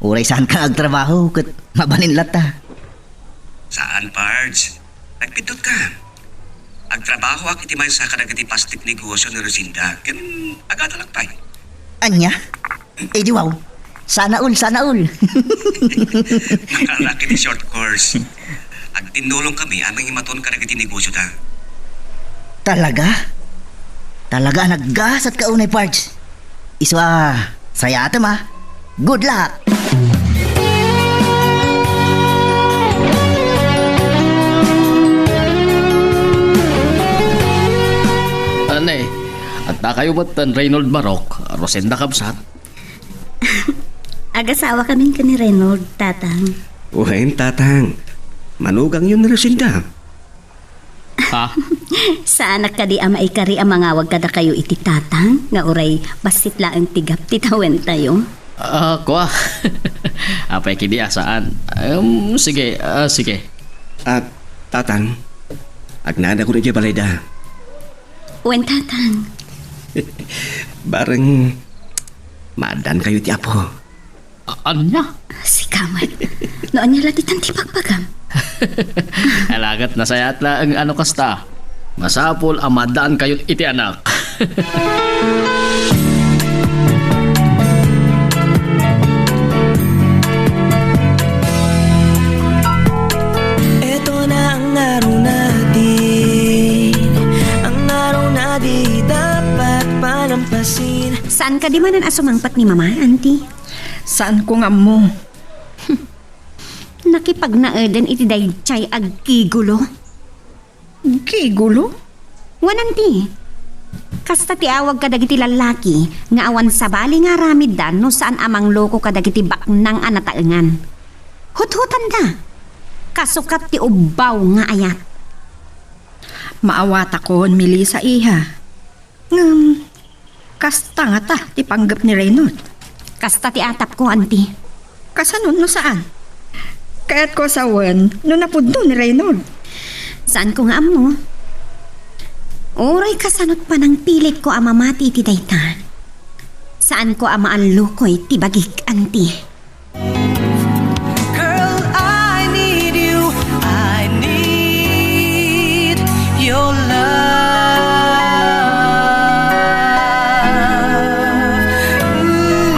Uray saanka nga agtrabaho, ket mabalin latta. Saan, Pards. Nagpiddotka. Agtrabahoak iti maysa kadagiti pastik negosyo ni Rosinda, ken agadalak pay. Ania? Eh, di wow. Sana all, sana all. Nakaanak iti short course. Agtinnulongkami a mangimaton kadagiti negosyo ta. Talaga? Talaga a naggasatka unay, Pards. Isu a, sayatem, ah. Good luck! Anay, adda kayo met ken Reynold Marok, Rosenda kabsat? Agasawakamin ken ni Reynold, Tatang. Wen, Tatang. Manugangyo ni Rosenda. Ha? Saanak kadi a maikari a mangawag kadakayo iti Tatang, nga uray bassit laeng ti gap ti tawentayo? Ah, kua. Apay kidi a saan? Em, sige, ah, sige. Ah, Tatang, agnanayon idiay balayda. Wen, Tatang. Bareng, maaddaankayo iti Apo. A-, ania? Sika met. No ania la ditan ti bagbagam? Alagad nasayaat laeng a no kasta. Masapul a maaddaankayo iti anak. Ito na ang araw natin, ang araw na di dapat palampasin. Saan kadi manen a sumangpet ni Mama, Auntie? Saanko nga ammo. Nakipagnaeden iti daydiay a gigolo. Gigolo? Wen, Auntie. Kasta ti awag kadagiti lallaki nga awan sabali nga aramidda no saan a mangloko kadagiti baknang a nataengan. Huthutanda. Kasukat ti ubbaw nga ayat. Maawatakon, Melissa, iha. Ngem, kasta ngata ti panggep ni Reynold? Kasta ti atapko, Auntie. Kasano no saan? Kayatko a sawen no napudno ni Reynold. Saanko nga ammo. Uray kasano't panangpilitko a mamati iti dayta, saanko a maallukoy ti bagik, Auntie. Girl, I need you. I need your love. Ooh.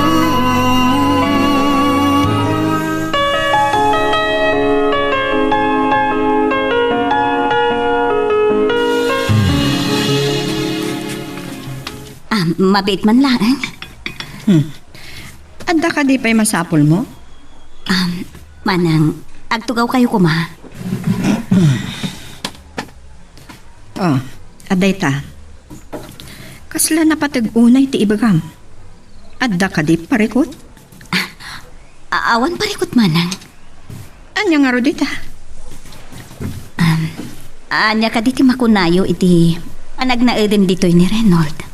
Ah, mabiit man laeng. Hmm. Adda kadi pay masapulmo? Um, Manang, agtugawkayo koma. Oh, adda ita. Kasla napateg unay ti ibagam. Adda kadi parikut? Ah, a-, awan parikut, Manang. Ania ngarud ita? Um, ania kadi ti makunayo iti panagnaeden ditoy ni Reynold?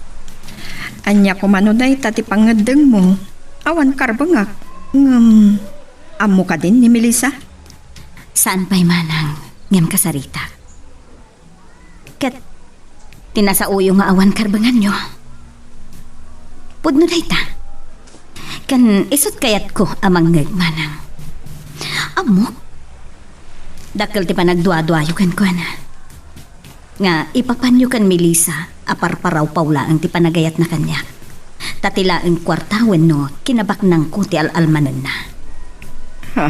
Ania koma no dayta ti pangngeddengmo? Awan karbengak. Ngem, ammo kadin ni Melissa? Saan pay, Manang, ngem kasaritak. Ket ti nasaoyo nga awan karbenganyo, pudno dayta. Ken isut' kayatko a mangngeg, Manang. Ammok, dakkel ti panagduaduayo kenkuana, nga ipapanyo ken Melissa a parparawpaw laeng ti panagayatna kaniak, ta ti laeng kuarta wenno kinabaknangko ti al-almanenna. Ha?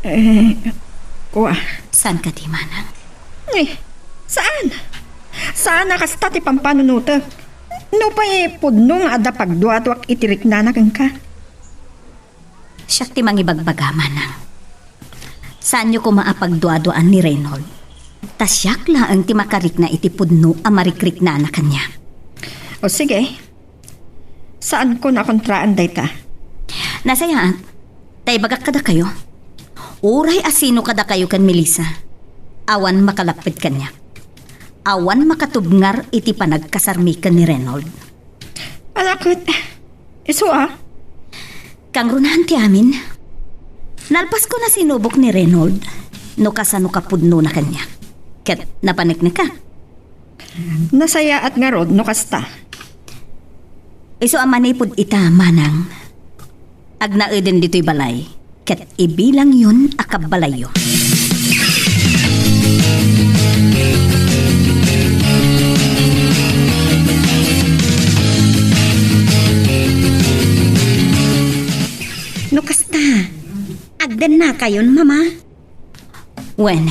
Eh, kua. Saan kadi, Manang? Eh, saan? Saan a kasta ti pampanunotek? Nupay pudno nga adda pagduaduak iti riknana kenka. Siak ti mangibagbaga, Manang. Saanyo koma a pagduaduaan ni Reynold. Ta siak laeng ti makarikna iti pudno a marikriknana kaniak. O sige. Saanko a kontraan dayta. Nasayaat. Ta ibagak kadakayo, uray a sino kadakayo ken Melissa, awan makalapped kaniak. Awan makatubngar iti panagkasarmi ken ni Reynold. Ala ket, isu a? Kangrunaan ti amin. Nalpasko na sinubok ni Reynold no kasano kapudnona kaniak. Ket napaneknekak. Nasayaat ngarud no kasta. Isu a manipud ita, manang, agnaeden ditoy balay ket ibilangyon a kabbalayyo. No kasta, agdennakayon, Mama? Wen,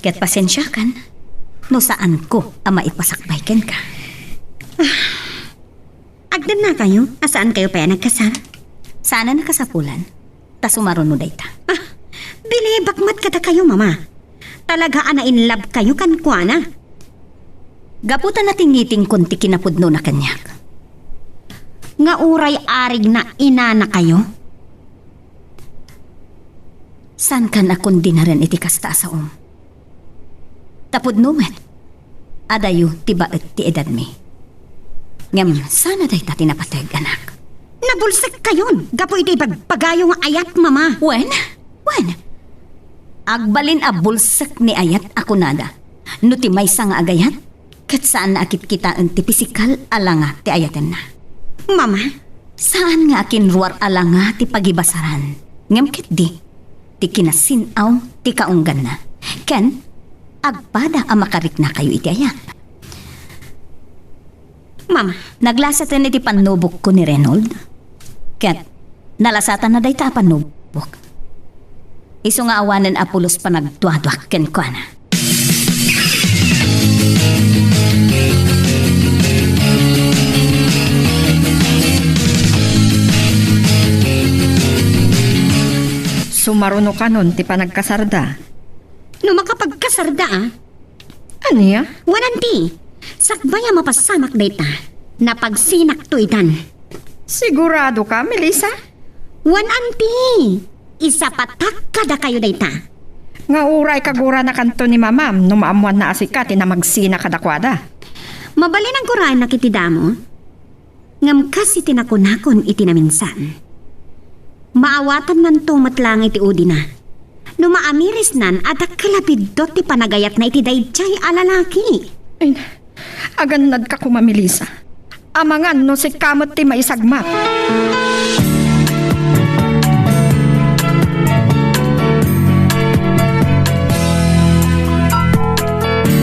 ket pasensiakan no saanko a maipasakbay kenka. Ah, agdennakayo a saankayo pay a nagkasar? Saan a nakasapulan, ta sumaruno dayta. Ah, bilibak met kadakayo, Mama. Talaga a na-inlove kayo kenkuana. Gapu ta natingitingkon ti kinapudnona kaniak. Nga uray arigna inanakayo? Saankan a kondinaren iti kasta a saom. Ta pudno met, adayo ti baet ti edadmi. Ngem saan a dayta ti napateg, anak? Nabulsekkayon gapu iti ibagbagayo nga ayat, Mama. Wen? Wen? Agbalin a bulsek ni ayat a kunada. No ti maysa nga agayat, ket saan a kitkitaen ti pisikal a langa ti ayatenna. Mama? Saan nga akinruar a langa ti pagibasaran, ngem ketdi ti kinasin-aw ti kaungganna, ken agpada a makariknakayo iti ayat. Mama. Naglasaten iti pannubokko ni Reynold, ket nalasatanna dayta a pannubok. Isu nga awanen a pulos panagduaduak kenkuana. Sumarunokanon ti panagkasarda. No makapagkasarda, ah? Ania? Wen, anti. Sakbay a mapasamak dayta, napagsinakto itan. Sigurado ka, Melissa? Wen, anti. Isapatak kadakayo dayta. Nga uray kaguranakanto ni Mamam no maammoanna a sika ti namagsina kadakuada. Mabalin a gurananak iti damo. Ngem kas iti nakunakon iti naminsan, maawatannanto met laeng iti udina no maamirisnan a dakkel a biddut ti panagayatna iti daydiay a lalaki. Ay, agannadka koma, Melissa. Amangan no sika met ti maisagmak.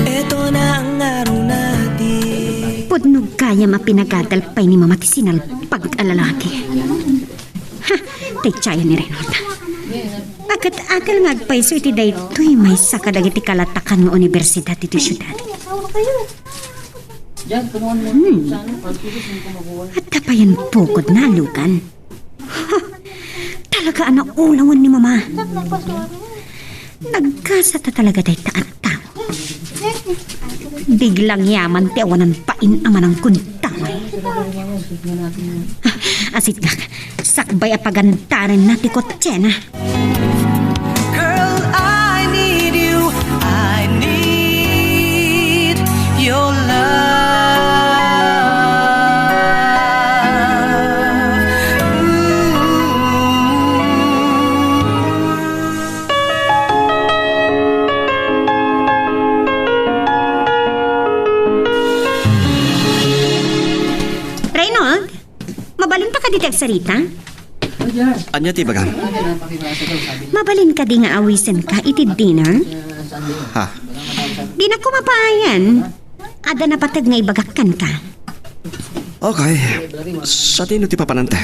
Eto na ang araw natin. Pudno gayam a pinagadal pay ni Mama ti sinalpag a lalaki. Ha, ti tiayen ni Reynold. Akat-akat nga agpayso iti daytoy maysa kadagiti kalatakan nga universidad ditoy siudad. Hmm. Adda payen pukod na alugan. Ha, talaga a naulawen ni Mama. Nagkasata talaga dayta a tao. Biglang yaman ti awanan pain a manangkon tayo. Ah, asidlak, sakbay a pagandarenna ti kotsena. Girl, I need you. I need your love. Ooh. Reynold, mabalin ta kadi ti agsarita? Ania ti ibagam? Mabalin kadi nga awisenka iti dinner? Ha? Dinak koma paayan. Adda napateg nga ibagak kenka. Okay. Sadino ti papananta?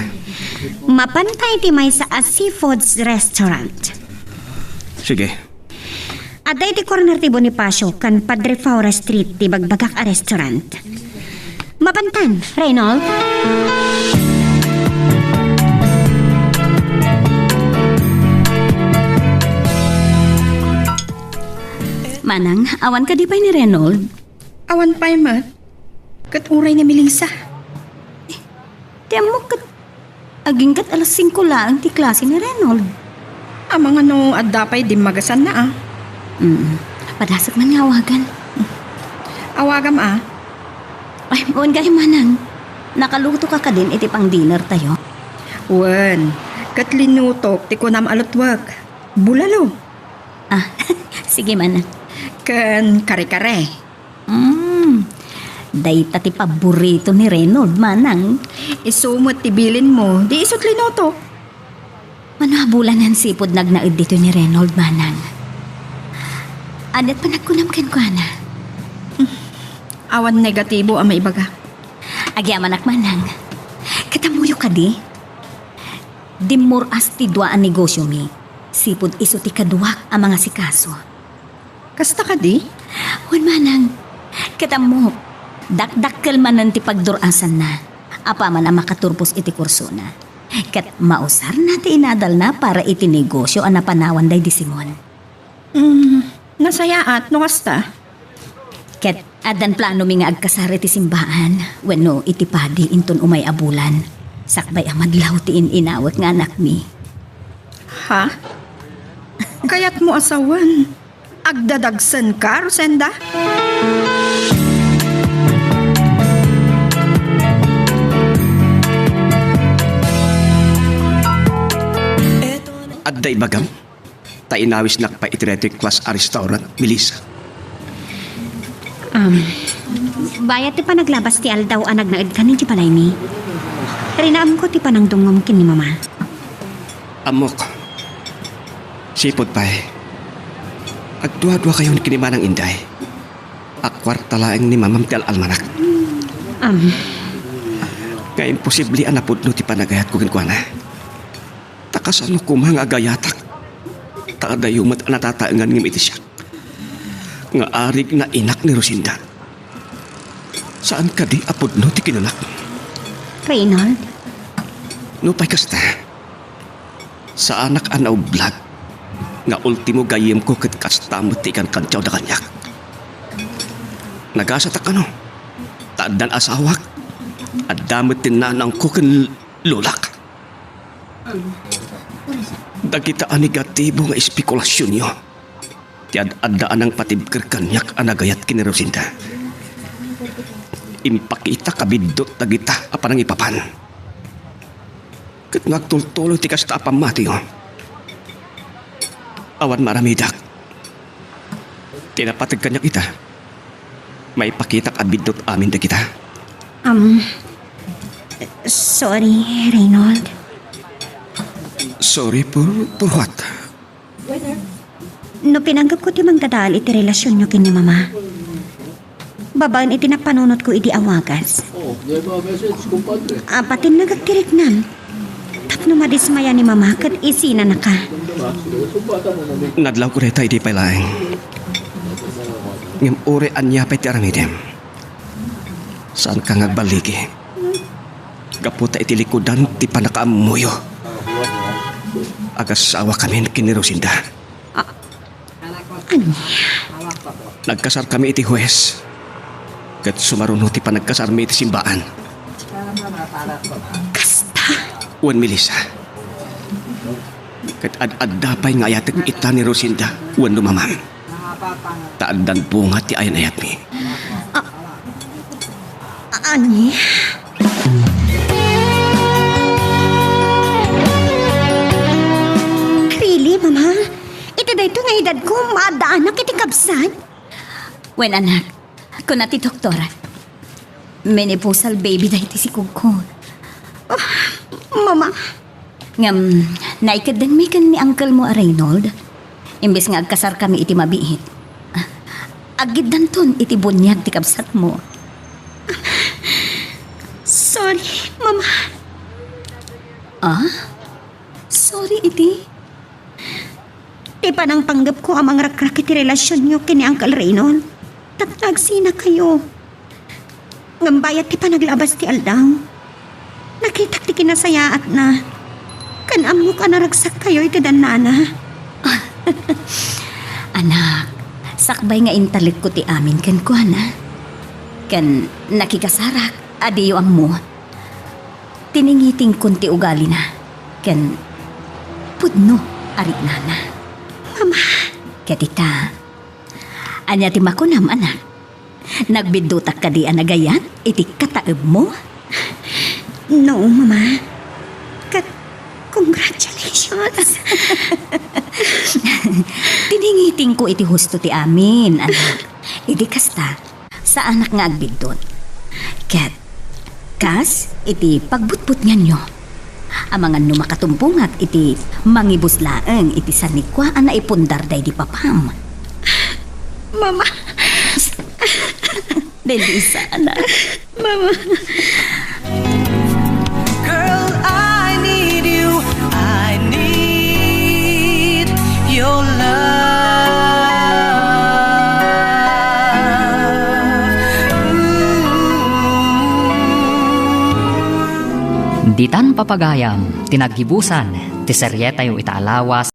Mapanta iti maysa a seafoods restaurant. Sige. Adda iti corner ti Bonifacio ken Padre Faura Street ti bagbagak a restaurant. Mapantan, Reynold? Manang, awan kadi pay ni Reynold? Awan pay met. Ket uray ni Melissa. Eh, ti ammok ket Agingga alas singko laeng ti klase ni Reynold. Amangan no adda pay dimmagasanna, a. Mm. Padasek man nga awagan. Awagam, a. Ay, wen gayam, manang. Nakaluto ka kadin iti pang-dinner tayo? Wen, ket linutok ti kunam a lutwek. Bulalo. Ah, sige, manang. Ken kare-kare. Mm. Dayta ti paborito ni Reynold, manang. Isu met ti bilinmo, di isut linutok. Mano a bulanen sipud nagnaed ditoy ni Reynold, manang? Ania't panagkunam kenkuana? Awan negatibo a maibaga. Agyamanak, manang. Ket ammoyo kadi? Dimmur-as ti dua a negosiomi. Sipud isu ti kaduak a mangasikaso. Kasta kadi? Wen, manang. Ket ammok, dakdakkel manen ti pagdur-asanna. Apaman a makaturpos iti kursona. Ket mausarna ti inadalna para iti negosio a napanawan daydi Simon. Mm, nasayaat no kasta. Ket addan planomi nga agkasar iti simbaan wenno iti padi inton umay a bulan, sakbay a madlaw ti in-inawek nga anakmi. Ha? Kayatmo a sawen? Agdadagsenka, Rosenda? Adda ibagam? Ta inawisnak pay iti daytoy class a restaurant, Melissa. Um, bayat ti panaglabas ti aldaw a nagnaedkan idiay balaymi, rinaemko ti panangdumngom ken ni Mama. Ammok. Sipud pay, agduaduakayon ken ni Manang Inday. Akuarta laeng ni Mamam ti al-almanak. Um, Nga imposible a napudno ti panagayatko kenkuana. Ta kasano koma nga agayatak? Ta adayo met a natataengan ngem iti siak nga arigna inak ni Rosenda. Saan kadi a pudno ti kinunak? Reynold? Nupay kasta, saanak a naublag nga ultimo gayyemko ket kasta met ti ikankantiawda kaniak. Nagasatak kano, ta addan asawak, adda met ti nanangko ken lolak. Dagita a negatibo nga espekulasionyo ti ad-adda a nangpatibker kaniak a nagayat ken ni Rosenda. Impakitak a biddut dagita a panangipapan. Ket no agtultuloy ti kasta a pammatiyo, awan maaramidak. Ti napateg kaniak ita, maipakitak a biddut amin dagita. Um, sorry, Reynold. Sorry for, for what? No pinanggepko ti mangdadael iti relasionyo ken ni Mama, babaen iti napanunotko idi a wagas, apatenneg ti riknam tapno madismaya ni Mama ket isinanaka. Nadlawko dayta idi pay laeng. Ngem uray ania pay ti aramidem, saanka nga agballigi. Gapu ta iti likudan ti pannakaammoyo, agasawakamin ken ni Rosenda. Ania? Nagkasarkami iti Huwes, ket sumaruno ti panagkasarmi iti simbaan. Kasta? Wen, Melissa. Ket ad-adda pay nga ayatek ita ni Rosenda wenno Mamam. Ta addan bunga ti ayan-ayatmi. Ania? Really, Mama? Iti daytoy nga edadko, maaddaanak iti kabsat? Wen, anak, kuna ti doktor, menopausal baby daytoy sikogko. Ah, Mama. Ngem, naikeddengmi ken ni uncle mo a Reynold. Imbes nga agkasarkami iti mabiit, aggiddanton iti buniag ti kabsatmo. Sorry, Mama. Ah? Sorry iti? Ti panangpanggepko a mangrakrak iti relasionyo ken ni Uncle Reynold, tapno agsinakayo. Ngem bayat ti panaglabas ti aldaw, nakitak ti kinasayaatna, ken ammok a naragsakkayo iti dannana. Anak, sakbay nga intalekko ti amin kenkuana, ken nakikasarak a diyo ammo. Iningitingkon ti ugalina ken pudno a riknana. Mama! Ket ita, ania ti makunam, anak? Nagbiddutak kadi a nagayat iti kataebmo? No, Mama. Ket congratulations. Tiningitingko iti husto ti amin, anak. Idi kasta, saanak nga agbiddut. Ket, kas iti pagbutbutnganyo, amangan no makatumpongak iti mangibus laeng iti sanikua a naipundar daydi papam. Mama! Daydi sana. Mama! Girl, I need you. I need your love. Ditan papagayam ti naggibusan ti serietayo ita a lawas.